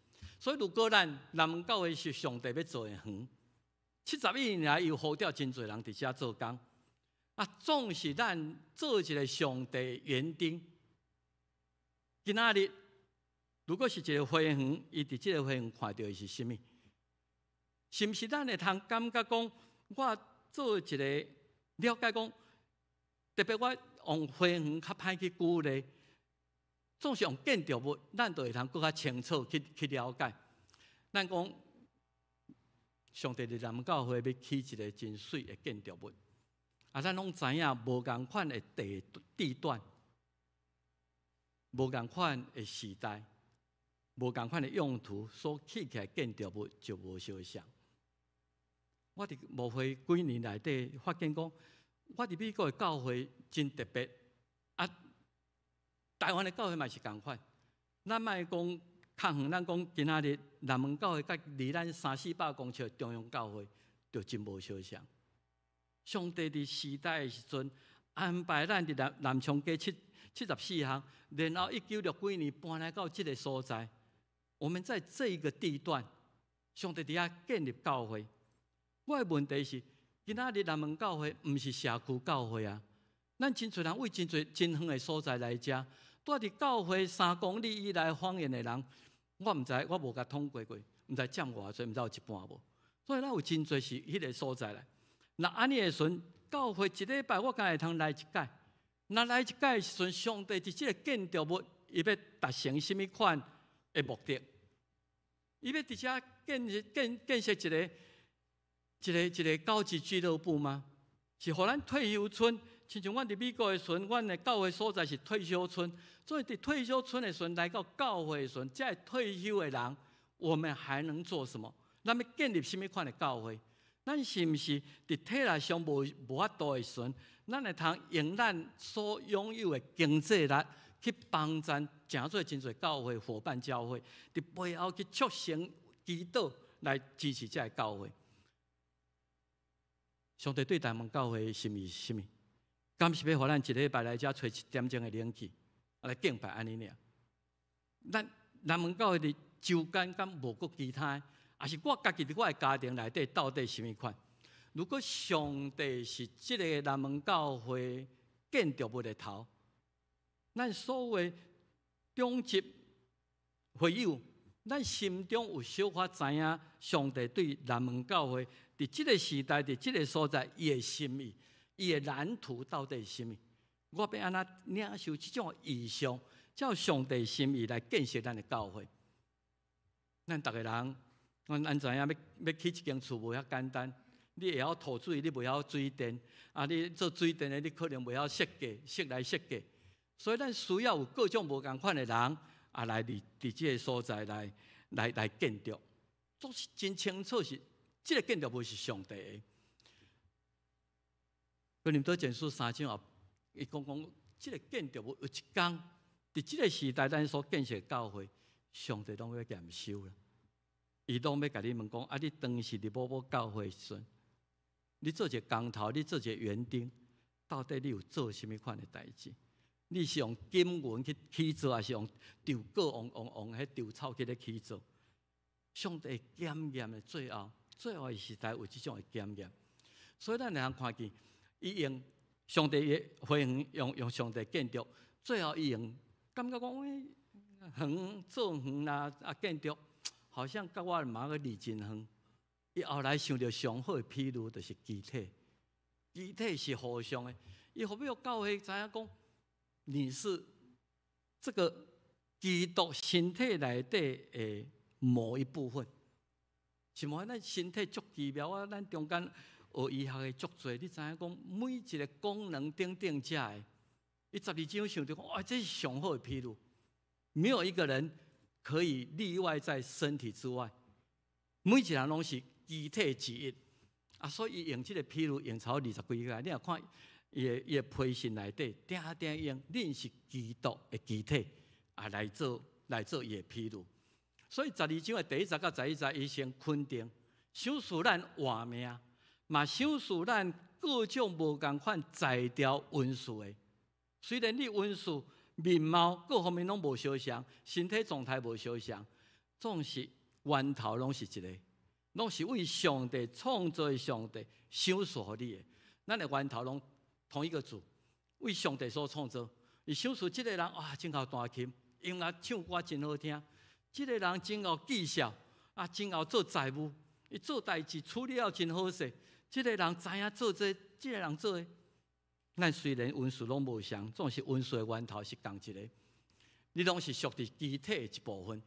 所以如果咱南門教會是上帝欲做的園，71年來又呼召真濟人佇遮做工，啊，總是咱做一個上帝園丁。今仔日如果是一个花園，伊佇這个花園看著的是啥物？是毋是咱會通感覺講，我做一個了解講，特別我用花園較歹去舉例，總是用建築物，咱就會通閣較清楚去了解。咱講上帝佇南門教會欲起一个真媠的建築物，啊，咱攏知影無仝款的地段，無仝款的時代，無仝款的用途，所起起來建築物就無相像。我佇牧會幾年內底發現講，我佇美國的教會真特別，啊，台灣的教會嘛是仝款。咱莫講較遠，咱講今仔日南門教會佮離咱三四百公尺的中央教會，就真無相像。上帝佇時代的時陣安排咱佇南昌街74巷，然後1969年搬來到這个所在。我們在這个地段，上帝佇遐建立教會。我的問題是，今仔日南門教會毋是社區教會啊！咱真濟人為真濟真遠的所在來遮，蹛佇教會3公里以內方圓的人，我毋知，我無共統計過，毋知佔偌濟，毋知有一半無。所以咱有真濟是彼个所在來。若按呢的時陣，教會一禮拜我敢會通來一擺。若來一擺的時陣，上帝佇這个建築物，伊欲達成啥物款的目的？伊欲佇遮建設一个高級俱樂部嗎？是予咱退休村，親像阮佇美國的時陣，阮的教會所在是退休村，所以佇退休村的時陣來到教會的時陣，這个退休的人，我們還能做什麼？咱欲建立啥物款的教會？咱是毋是佇體力上無法度的時陣，咱會通用咱所擁有的經濟力去幫贊誠濟真濟教會夥伴教會，佇背後去促成祈禱來支持這个教會？上帝對南門教會的心意是啥物？敢是欲予咱一禮拜來遮吹一點鐘的冷氣，來敬拜按呢爾？咱南門教會佇周間敢無閣其他的？抑是我家己佇我的家庭內底到底啥物款？如果上帝是這个南門教會建築物的頭，咱所有長執會友，咱心中有小可知影上帝對南門教會佇這个時代、佇這个所在，伊的心意、伊的藍圖到底是啥物？我欲按怎領受這種異象，照上帝心意來建設咱的教會。咱逐个人，咱知影欲起一間厝無遐簡單，你會曉土水，你袂曉水電，啊，你做水電的，你可能袂曉設計，設來設計。所以咱需要有各種無仝款的人啊，來佇這个所在來建築，總是真清楚是這个建築物是上帝的。哥林多前書三章後，伊講講這个建築物有一工，佇這个時代咱所建設的教會，上帝攏欲驗收啦。伊攏欲共你問講，啊，你當時佇某某教會時陣，你做一个工頭，你做一個園丁，到底你有做啥物款的代誌？你是用金銀去起造，抑是用稻谷、用彼稻草去咧起造？上帝檢驗的最後，最後的時代有這種的檢驗，所以咱會通看見，伊用上帝的花園，用上帝建築，最後伊用感覺講，欸，園做園啦，啊建築，好像佮我嘛閣離真遠。伊後來想著上好的譬喻，就是肢體，肢體是互相的。伊予教會知影講，你是這个基督身體內底的某一部分。是無？咱身體足奇妙啊！咱中間學醫學的足濟，你知影講每一个功能等等遮的，伊十二章想著講，哇，這是上好的譬喻。沒有一個人可以例外在身體之外，每一個人攏是肢體之一。啊，所以用這个譬喻用超二十幾個，你若看伊的批信內底，定定用恁是基督的肢體啊來做伊的譬喻。所以十二章的第一節到11節，伊先肯定，賞賜咱活命，嘛賞賜咱各種無仝款才調恩賜的。雖然你恩賜面貌各方面攏無相像，身體狀態無相像，總是源頭攏是一个，攏是為上帝創造的上帝賞賜予你的。咱的源頭攏同一個主，為上帝所創造。伊賞賜這个人啊，真𠢕彈琴，音樂唱歌真好聽。這个人真𠢕技巧，啊，真𠢕做財務，伊做代誌處理了真好勢。這个人知影做這，這个人做的。咱雖然恩賜攏無相，總是恩賜的源頭是仝一个。你攏是屬佇肢體的一部分。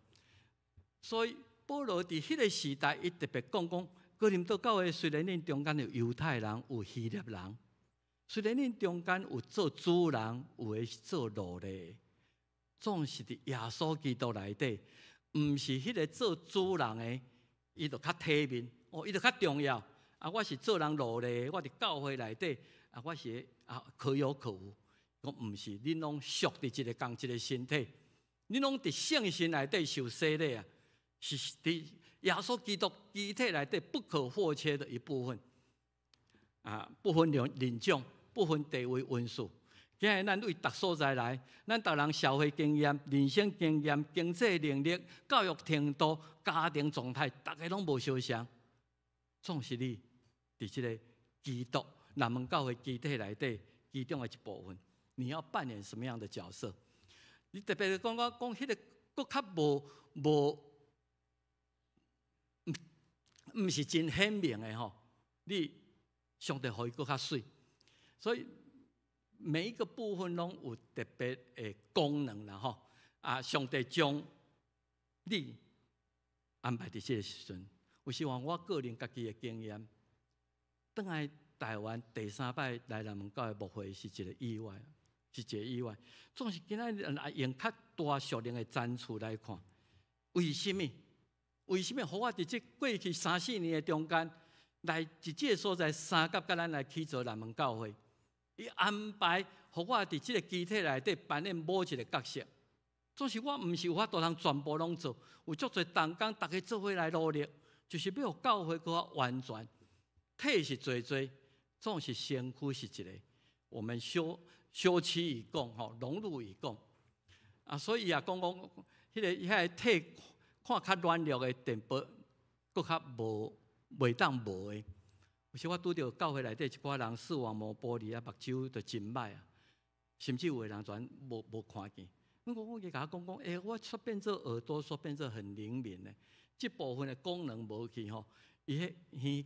所以保羅佇彼个時代，伊特別講講，哥林多教會雖然恁中間有猶太人，有希臘人，雖然恁中間有做主人，有的是做奴隸，總是佇耶穌基督內底，毋是彼个做主人的，伊就較體面，哦，伊就較重要。啊，我是做人奴隸，我佇教會內底，啊，我是啊可有可無。講毋是，恁攏屬佇一个仝一个身體，恁攏佇聖神內底受洗禮啊，是佇耶穌基督肢體內底不可或缺的一部分。啊，不分人種，不分地位恩賜。今日咱對逐所在來，咱逐人社會經驗、人生經驗、經濟能力、教育程度、家庭狀態，逐个攏無相像。總是你佇這个基督南門教會肢體內底其中的一部分，你要扮演什麼樣的角色？你特別講講講，彼个閣較無無，毋是真顯明的吼。你上帝予伊閣較媠，所以每一個部分攏有特別的功能啦吼。啊，上帝將你安排佇這个時陣，有時候我個人家己的經驗，轉來台灣第三擺來南門教會牧會是一個意外，是一個意外。總是今仔日用較大屬靈的層次來看，為什麼？為什麼予我佇這過去三四年的中間，來佇這个所在相佮佮咱來起做南門教會？伊安排予我佇這个肢體內底扮演某一个角色。總是我毋是有法度通全部攏做，有足濟同工，逐家做伙來努力，就是欲予教會閣較完全。體是濟濟，總是身軀是一個。我們休休戚與共吼，榮辱與共。啊，所以也講講，彼个彼个體看較軟弱的電波，閣較無袂當無的。有時我拄著教會內底一寡人視網膜剝離啊，目睭就真歹啊，甚至有的人全無看見。我共伊講講，欸，我煞變做耳朵，煞變做很靈敏的，這部分的功能無去吼，伊彼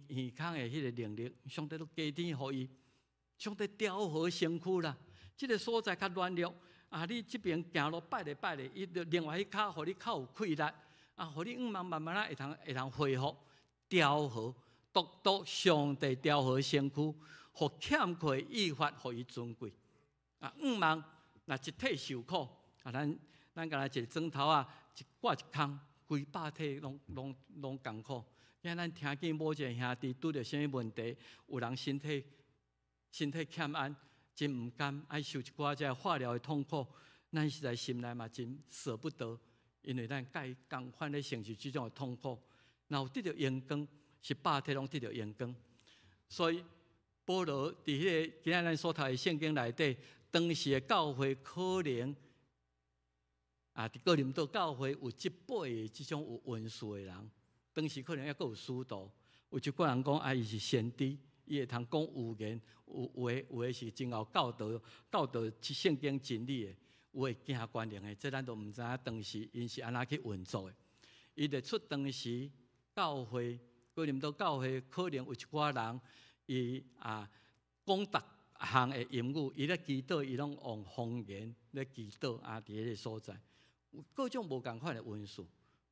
耳耳孔的彼个能力，上帝都加添予伊，上帝調和身軀啦。這个所在較軟弱，啊，你這邊行路擺咧擺咧，伊就另外彼跤予你較有氣力，啊，予你慢慢慢慢仔會通恢復調和，獨獨上帝調和身軀，予欠缺愈發予伊尊貴。啊，向望若一體受苦。啊，咱敢若一个磚頭仔，一掛一空，規百體攏艱苦。今咱聽見某一个兄弟拄著啥物問題，有人身體欠安，真毋甘，愛受一寡這化療的痛苦，咱實在心內嘛真捨不得，因為咱佮伊仝款咧承受這種的痛苦。若有得著榮光，是百體攏得著榮光。所以保羅佇彼个今仔咱所讀的聖經內底，當時的教會可能。啊！佇哥林多教會有這八个這種有恩賜的人，當時可能猶閣有使徒，有一寡人講啊，伊是先知，伊會通講預言，有的是真𠢕教導教導聖經真理的，有的行權能的，這咱都毋知影當時𪜶是按怎去運作的。伊列出當時教會哥林多教會可能有一寡人，伊啊講逐項的言語，伊咧祈禱，伊攏用方言咧祈禱啊，佇彼个所在。有各種無仝款的恩賜，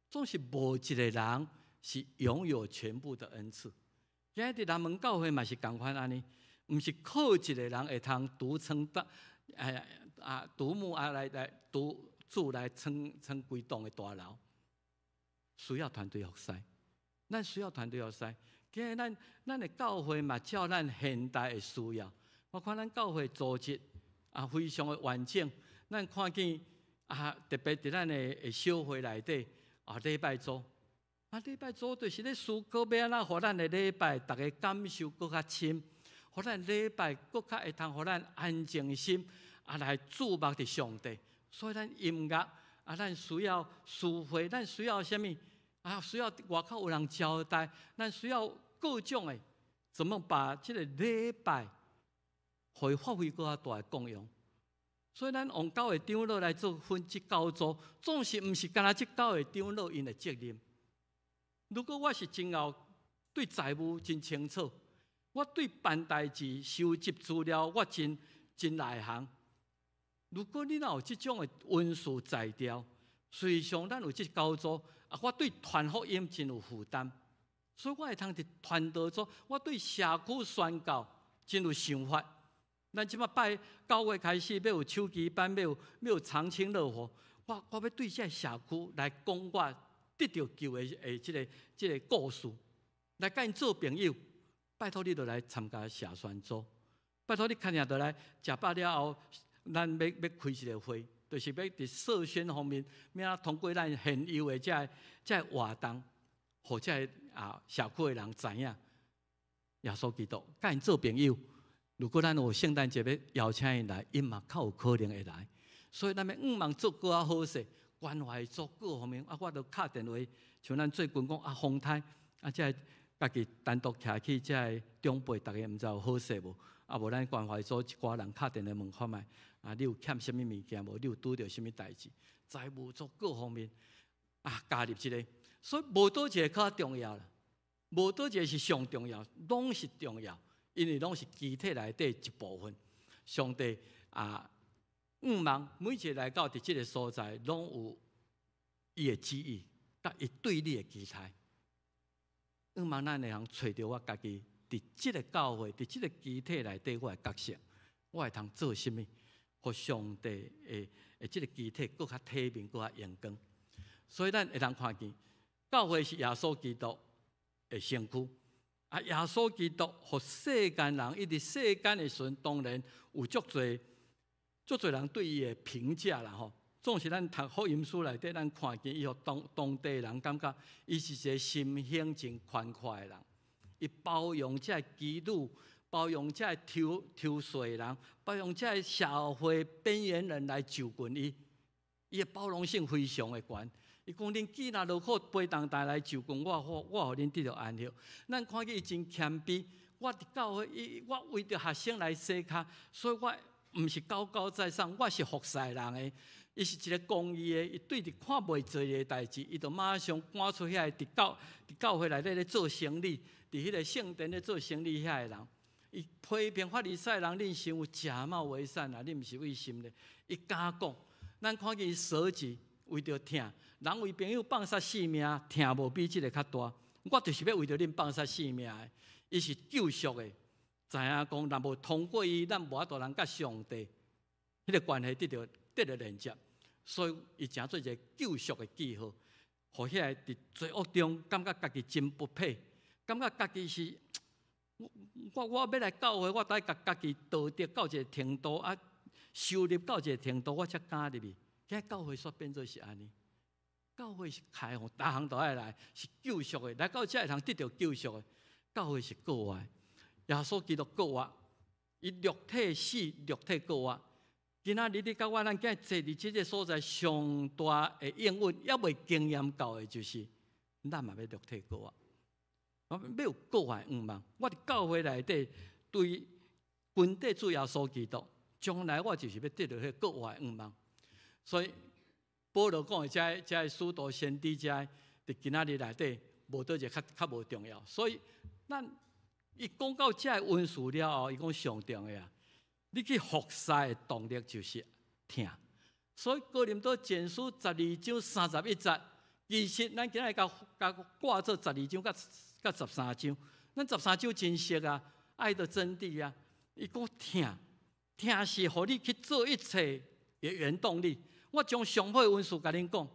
總是無一個人是擁有全部的恩賜。今日佇南門教會嘛是仝款按呢，毋是靠一個人會通獨撐大，哎啊獨木啊來獨柱來撐規棟的大樓，需要團隊服侍，咱需要團隊服侍。今日咱的教會嘛照咱現代的需要，我看咱教會組織啊非常的完整，咱看見。啊，特別佇咱的小會內底啊，禮拜組啊，禮拜組就是咧思考欲按怎予咱的禮拜，逐家感受閣較深，予咱禮拜閣較會通予咱安靜心啊來注目佇上帝。所以咱音樂啊，咱需要司會，咱需要啥物啊？需要外口有人招待，咱需要各種的，怎麼把這个禮拜，予伊發揮閣較大的功用？所以咱用九个長老來做分這九組，總是毋是干焦這九個長老𪜶的責任。如果我是真𠢕對財務真清楚，我對辦代誌、收集資料，我真真內行。如果你若有這種的恩賜才調，實際上咱有這九組，啊，我對傳福音真有負擔，所以我會通佇傳道組，我對社區宣教真有想法。咱這擺拜9月開始欲有秋季班，欲有長青樂活，我欲對這个社區來講我得著救的這個故事，來佮𪜶做朋友。拜託你著來參加社宣組，拜託你較爾著來食飽了後，咱欲開一個會，就是欲佇社宣方面，欲按怎通過咱現有的這個活動，予這個社區的人知影耶穌基督，佮𪜶做朋友。如果咱有聖誕節欲邀請𪜶來，𪜶嘛較有可能會來。所以咱欲向望做閣較好勢，關懷做各方面。啊，我著敲電話，像咱最近講啊，風颱啊，這个家己單獨徛去這个長輩，逐家毋知有好勢無？啊，無咱關懷組一寡人敲電話問看覓，啊，你有欠啥物物件無？你有拄著啥物代誌？財務組各方面啊，加入這個，所以無佗一個較重要啦，無佗一個是上重要，攏是重要。因為攏是肢體內底一部分，上帝啊，向望每一個來到佇這个所在，攏有伊的旨意，佮伊對你的期待。向望咱會通揣著我家己佇這个教會，佇這个肢體內底，我的角色，我會通做啥物，予上帝的這个肢體閣較體面，閣較榮光。所以咱會通看見，教會是耶穌基督的身軀。啊！耶穌基督予世間人，伊佇世間的時陣，當然有足濟足濟人對伊的評價啦吼。總是咱讀福音書內底，咱看見伊予當地人感覺，伊是一個心胸真寬闊的人，伊包容這个妓女，包容這個偷稅的人，包容這個社會邊緣人來就近伊，伊的包容性非常的懸。伊講恁飢若勞苦背重擔來就近我，我予恁得著安息。咱看見伊真謙卑。我佇教會，伊我為著學生來洗跤，所以我毋是高高在上，我是服侍人的。伊是一個公義的，伊對佇看袂做的代誌，伊就馬上趕出遐個佇教會內底咧做生理，佇彼個聖殿咧做生理遐個人。伊批評法利賽人，恁傷有假冒為善啊！恁毋是為心的。伊敢講，咱看見伊捨己為著疼，人為朋友放殺性命，疼無比這个較大。我就是欲為著恁放殺性命的。伊是救贖的，知影講，若無通過伊，咱無法度通佮上帝彼个關係得著連接。所以伊成做一個救贖的記號，予彼個佇罪惡中感覺家己真不配，感覺家己是我欲來教會，我得共家己道德到一個程度啊，修煉到一個程度，我才敢入去。今教會煞變做是按呢，教會是開放，逐項都愛來，是救贖的，來到遮會通得著救贖的。教會是復活的，耶穌基督復活，伊肉體死，肉體復活。今仔日你佮我，咱今日坐佇這个所在，上大的應允，猶未經驗到的，就是咱嘛欲肉體復活。我欲有復活的向望。我佇教會內底對跟綴主耶穌基督，將來我就是欲得著彼個復活的向望。所以保羅講的這个使徒先知這个，佇今仔日內底無佗一个較無重要。所以咱伊講到這个恩賜了後，伊講上重要，你去服侍的動力就是疼。所以哥林多前書12章31節，其實咱今仔日共掛做十二章佮十三章，咱十三章真熟啊，愛的真諦啊。伊講疼，疼是予你去做一切的原動力。我將上好的恩賜共恁講，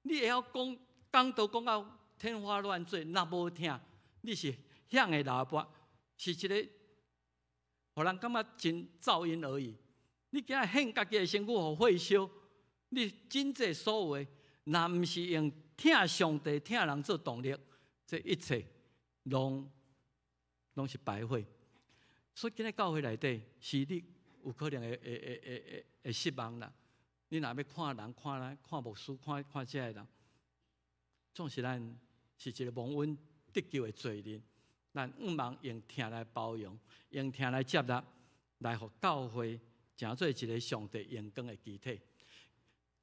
你會曉講講道講到天花亂墜，若無疼，你是響的喇叭，是一个，予人感覺真噪音而已。你今仔獻家己的身軀予火燒，你真濟所有的，若毋是用疼上帝、疼人做動力，這一切攏是白費。所以今仔教會內底，是你有可能會失望啦。你若欲看人、看咱、看牧師、看看這个人，總是咱是一個蒙恩得救的罪人。咱向望用疼來包容，用疼來接納，來予教會成做一个上帝榮光的肢體。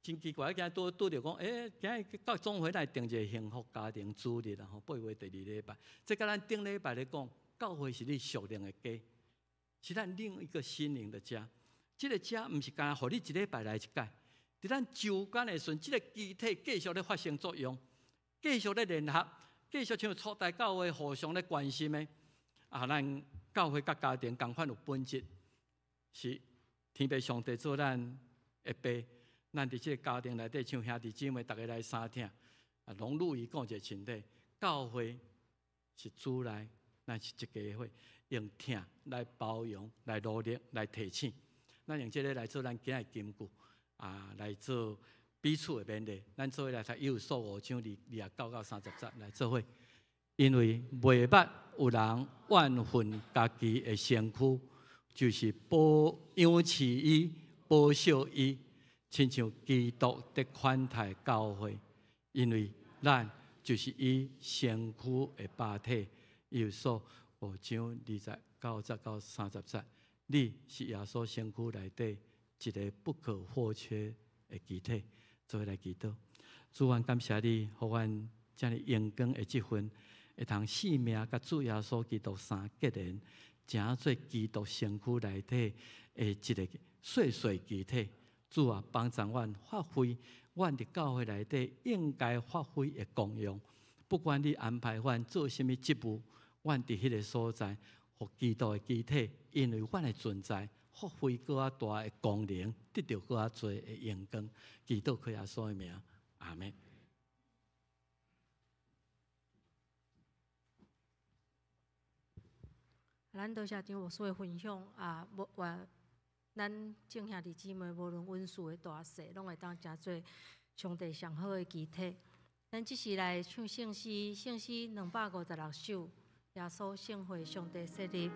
真奇怪，今日拄拄著講，今日到總會來定一个幸福家庭主日啦吼，8月第二禮拜。這佮咱頂禮拜咧講，教會是你屬靈的家，是咱另一個心靈的家。這个家毋是干焦予你一禮拜來一擺，佇咱周間的時陣，這个肢體繼續咧發生作用，繼續咧聯合，繼續像初代教會互相咧關心的。啊，咱教會佮家庭仝款有本質，是天父上帝做咱的爸。咱佇這个家庭內底，像兄弟姊妹，逐家來相疼，啊，攏樂意顧一個身體。教會是主內，咱是一家伙，用疼來包容、來努力、來提醒。咱用這个來做咱今日金句，啊，來做彼此的勉勵。咱做伙來讀以弗所五章29到30節來做伙，因為袂捌有人怨恨家己的身軀，就是保養飼伊、保守伊。親像基督的款待教會，因為咱就是伊身軀的肉體。以弗所五章29節到30節，你是耶穌身軀內底一个不可或缺的肢體。做伙來祈禱，主，阮感謝你，予阮遮爾榮光的這份，會通性命佮主耶穌基督相結連，成做基督身軀內底的一个細細肢體。主啊，幫助阮發揮阮佇教會內底應該發揮的功用。不管你安排阮做啥物職務，阮佇彼个所在，予基督的肢體，因為阮的存在，發揮閣較大的功能，得著閣較濟的榮光。祈禱靠耶穌的名，阿們。咱多謝張牧師的分享啊，無話咱眾兄弟姊妹，無論恩賜的大細，攏會當成做上帝上好的肢體。咱這時來唱聖詩，聖詩256首，耶穌聖會上帝設立。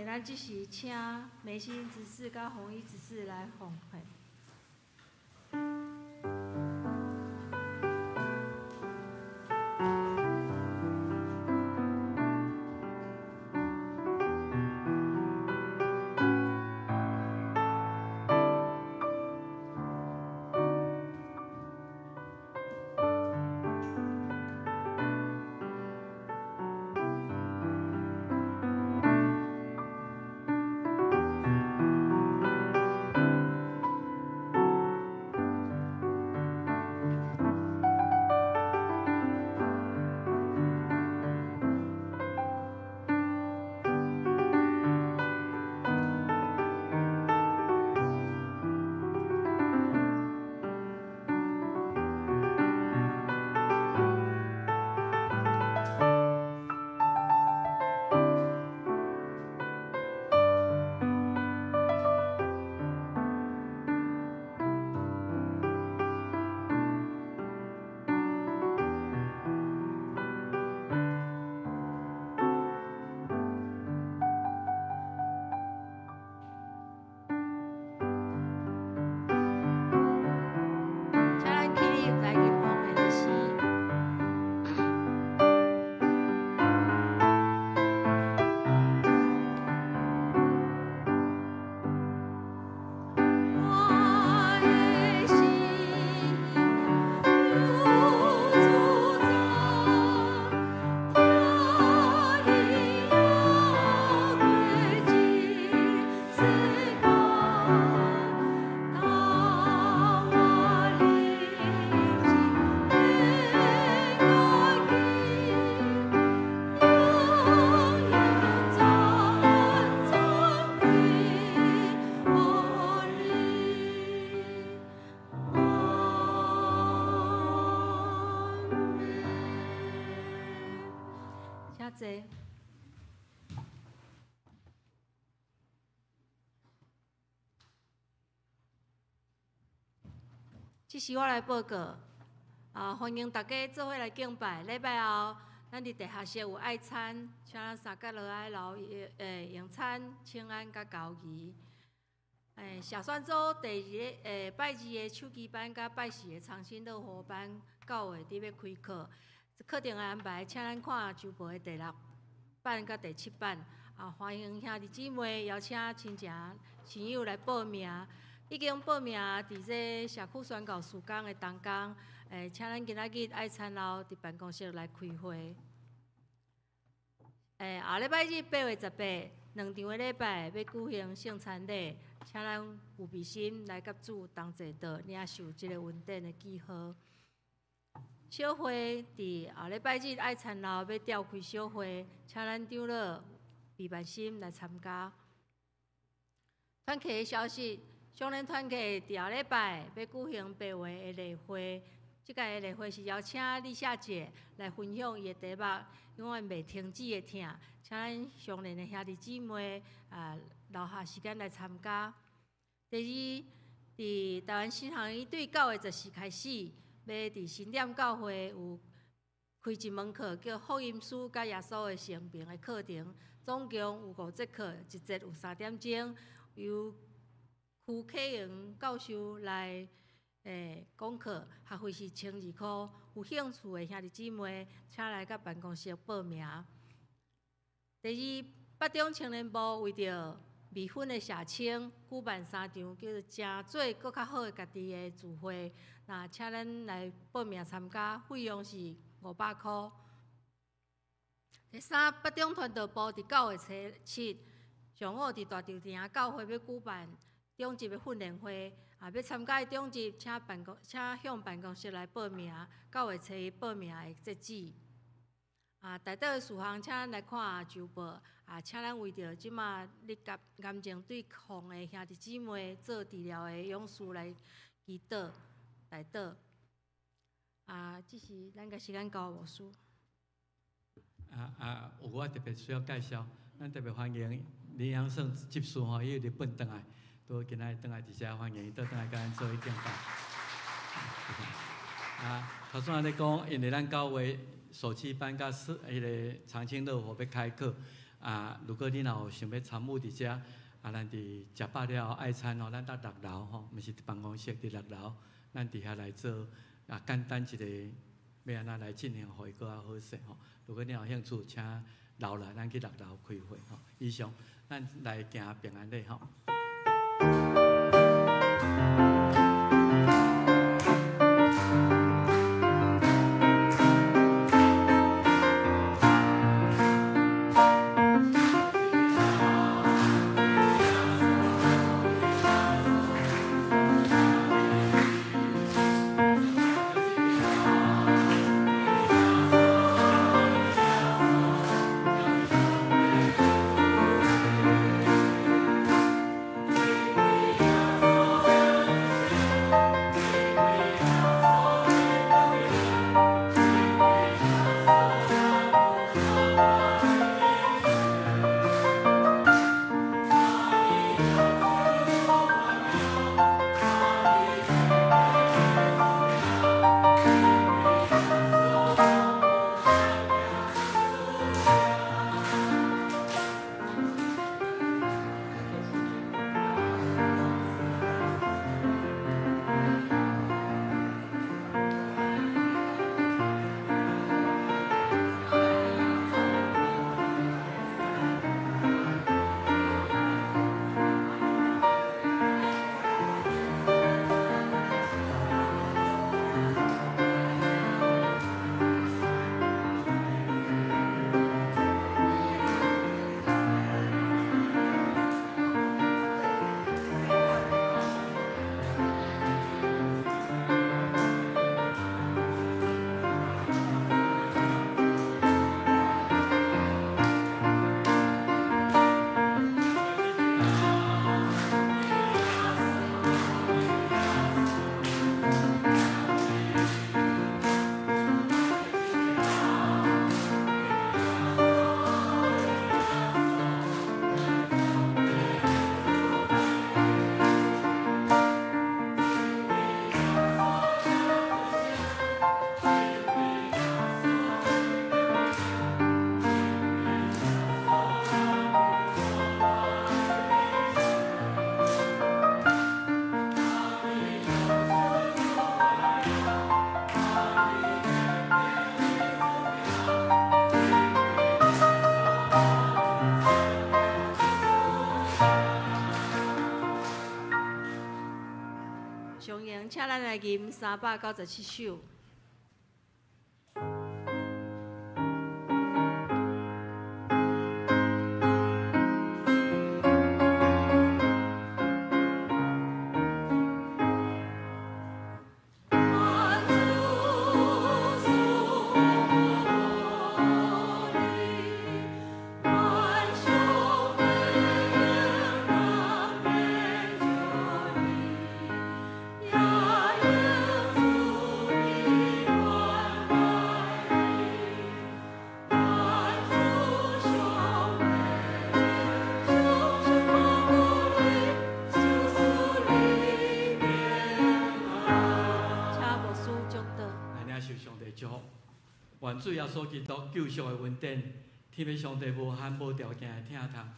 咱這時請梅心執事佮紅衣執事來奉獻。請坐。這是我來報告，啊，歡迎大家做伙來敬拜。禮拜後，咱佇地下室有愛餐，請咱三角落來留用餐、請安佮交誼。社宣組第二个拜二的手機班佮拜四的長青樂活班，9月底欲開課。課程的安排，請咱看週報的第六版佮第七版。啊，歡迎兄弟姊妹邀請親情親友來報名。已經報名佇這社區宣教事工的同工，請咱今仔日愛餐後佇辦公室來開會。後禮拜日8月18，兩場的禮拜欲舉行聖餐禮，請咱預備心來佮主同齊到領受這个恩典的記號。小會佇後禮拜日愛餐後欲召開小會，請咱長老備辦心來參加。團契的消息，少年團契佇後禮拜欲舉行八月的例會，這屆的例會是邀請李小姐來分享伊的題目，永遠袂停止的疼，請咱少年的兄弟姊妹啊留下時間來參加。第二，佇台灣新航一對9月14開始，欲佇新店教會有開一門課，叫福音書佮耶穌的生平的課程，總共有五節課，一節有三點鐘，由區啟榮教授來講課，學費是1200箍。有興趣的兄弟姊妹，請來佮辦公室報名。第二，北中青年部為著未婚的社青舉辦三場叫做“成做閣較好的家己”的聚會，那請咱來報名參加，費用是500箍。第三，北中傳道部佇9月初7上午佇大稻埕教會欲舉辦長執的訓練會，啊，欲參加的長執，請向辦公室來報名。9月初一報名會截止。啊，代禱的事項，請咱來看週報。啊，請咱為著這馬咧癌癌症對抗的兄弟姊妹做治療的勇士來祈禱、代禱。啊，這是咱共時間交牧師。啊，有我特別需要介紹，咱特別歡迎林陽勝執事吼，伊由日本轉來，拄今仔日轉來佇遮歡迎伊倒轉來共咱做伙敬拜。啊，頭先咧講，因為咱教會暑期班佮是彼个長青樂活欲開課，啊，如果你若有想欲參與佇遮，啊，咱佇食飽了後愛餐吼，咱佇六樓吼，毋是佇辦公室佇六樓，咱佇遐來做啊簡單一個欲按怎來進行，予伊閣較好勢吼。如果你有興趣，請留來，咱去六樓開會吼。以上，咱來行平安禮吼。吟397首。愿主耶稣基督救赎的恩典，天父上帝无限无条件的疼痛，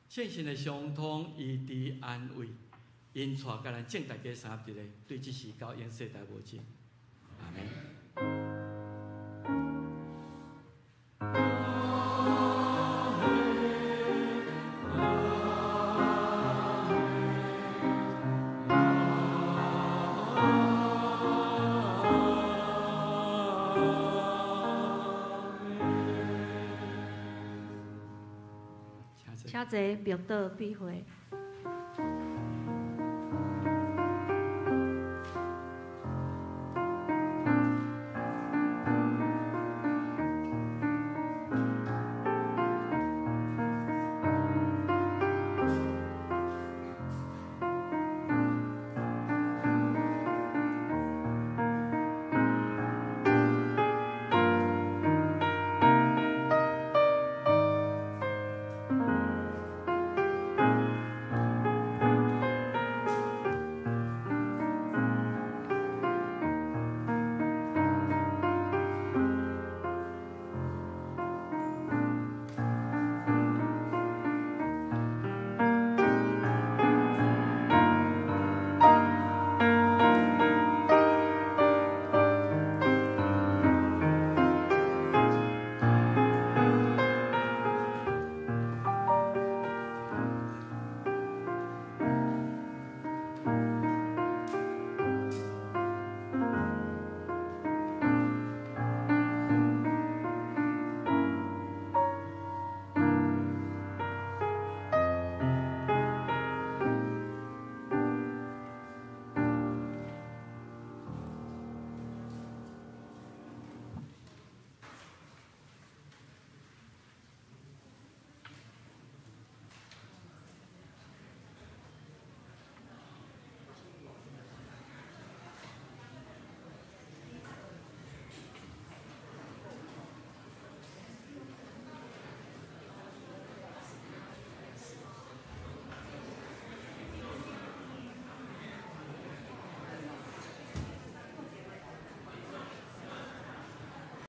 圣神的相通医治安慰，引带佮咱众大家三合一个，对这时到永世代无尽。阿们。请坐，默祷闭会。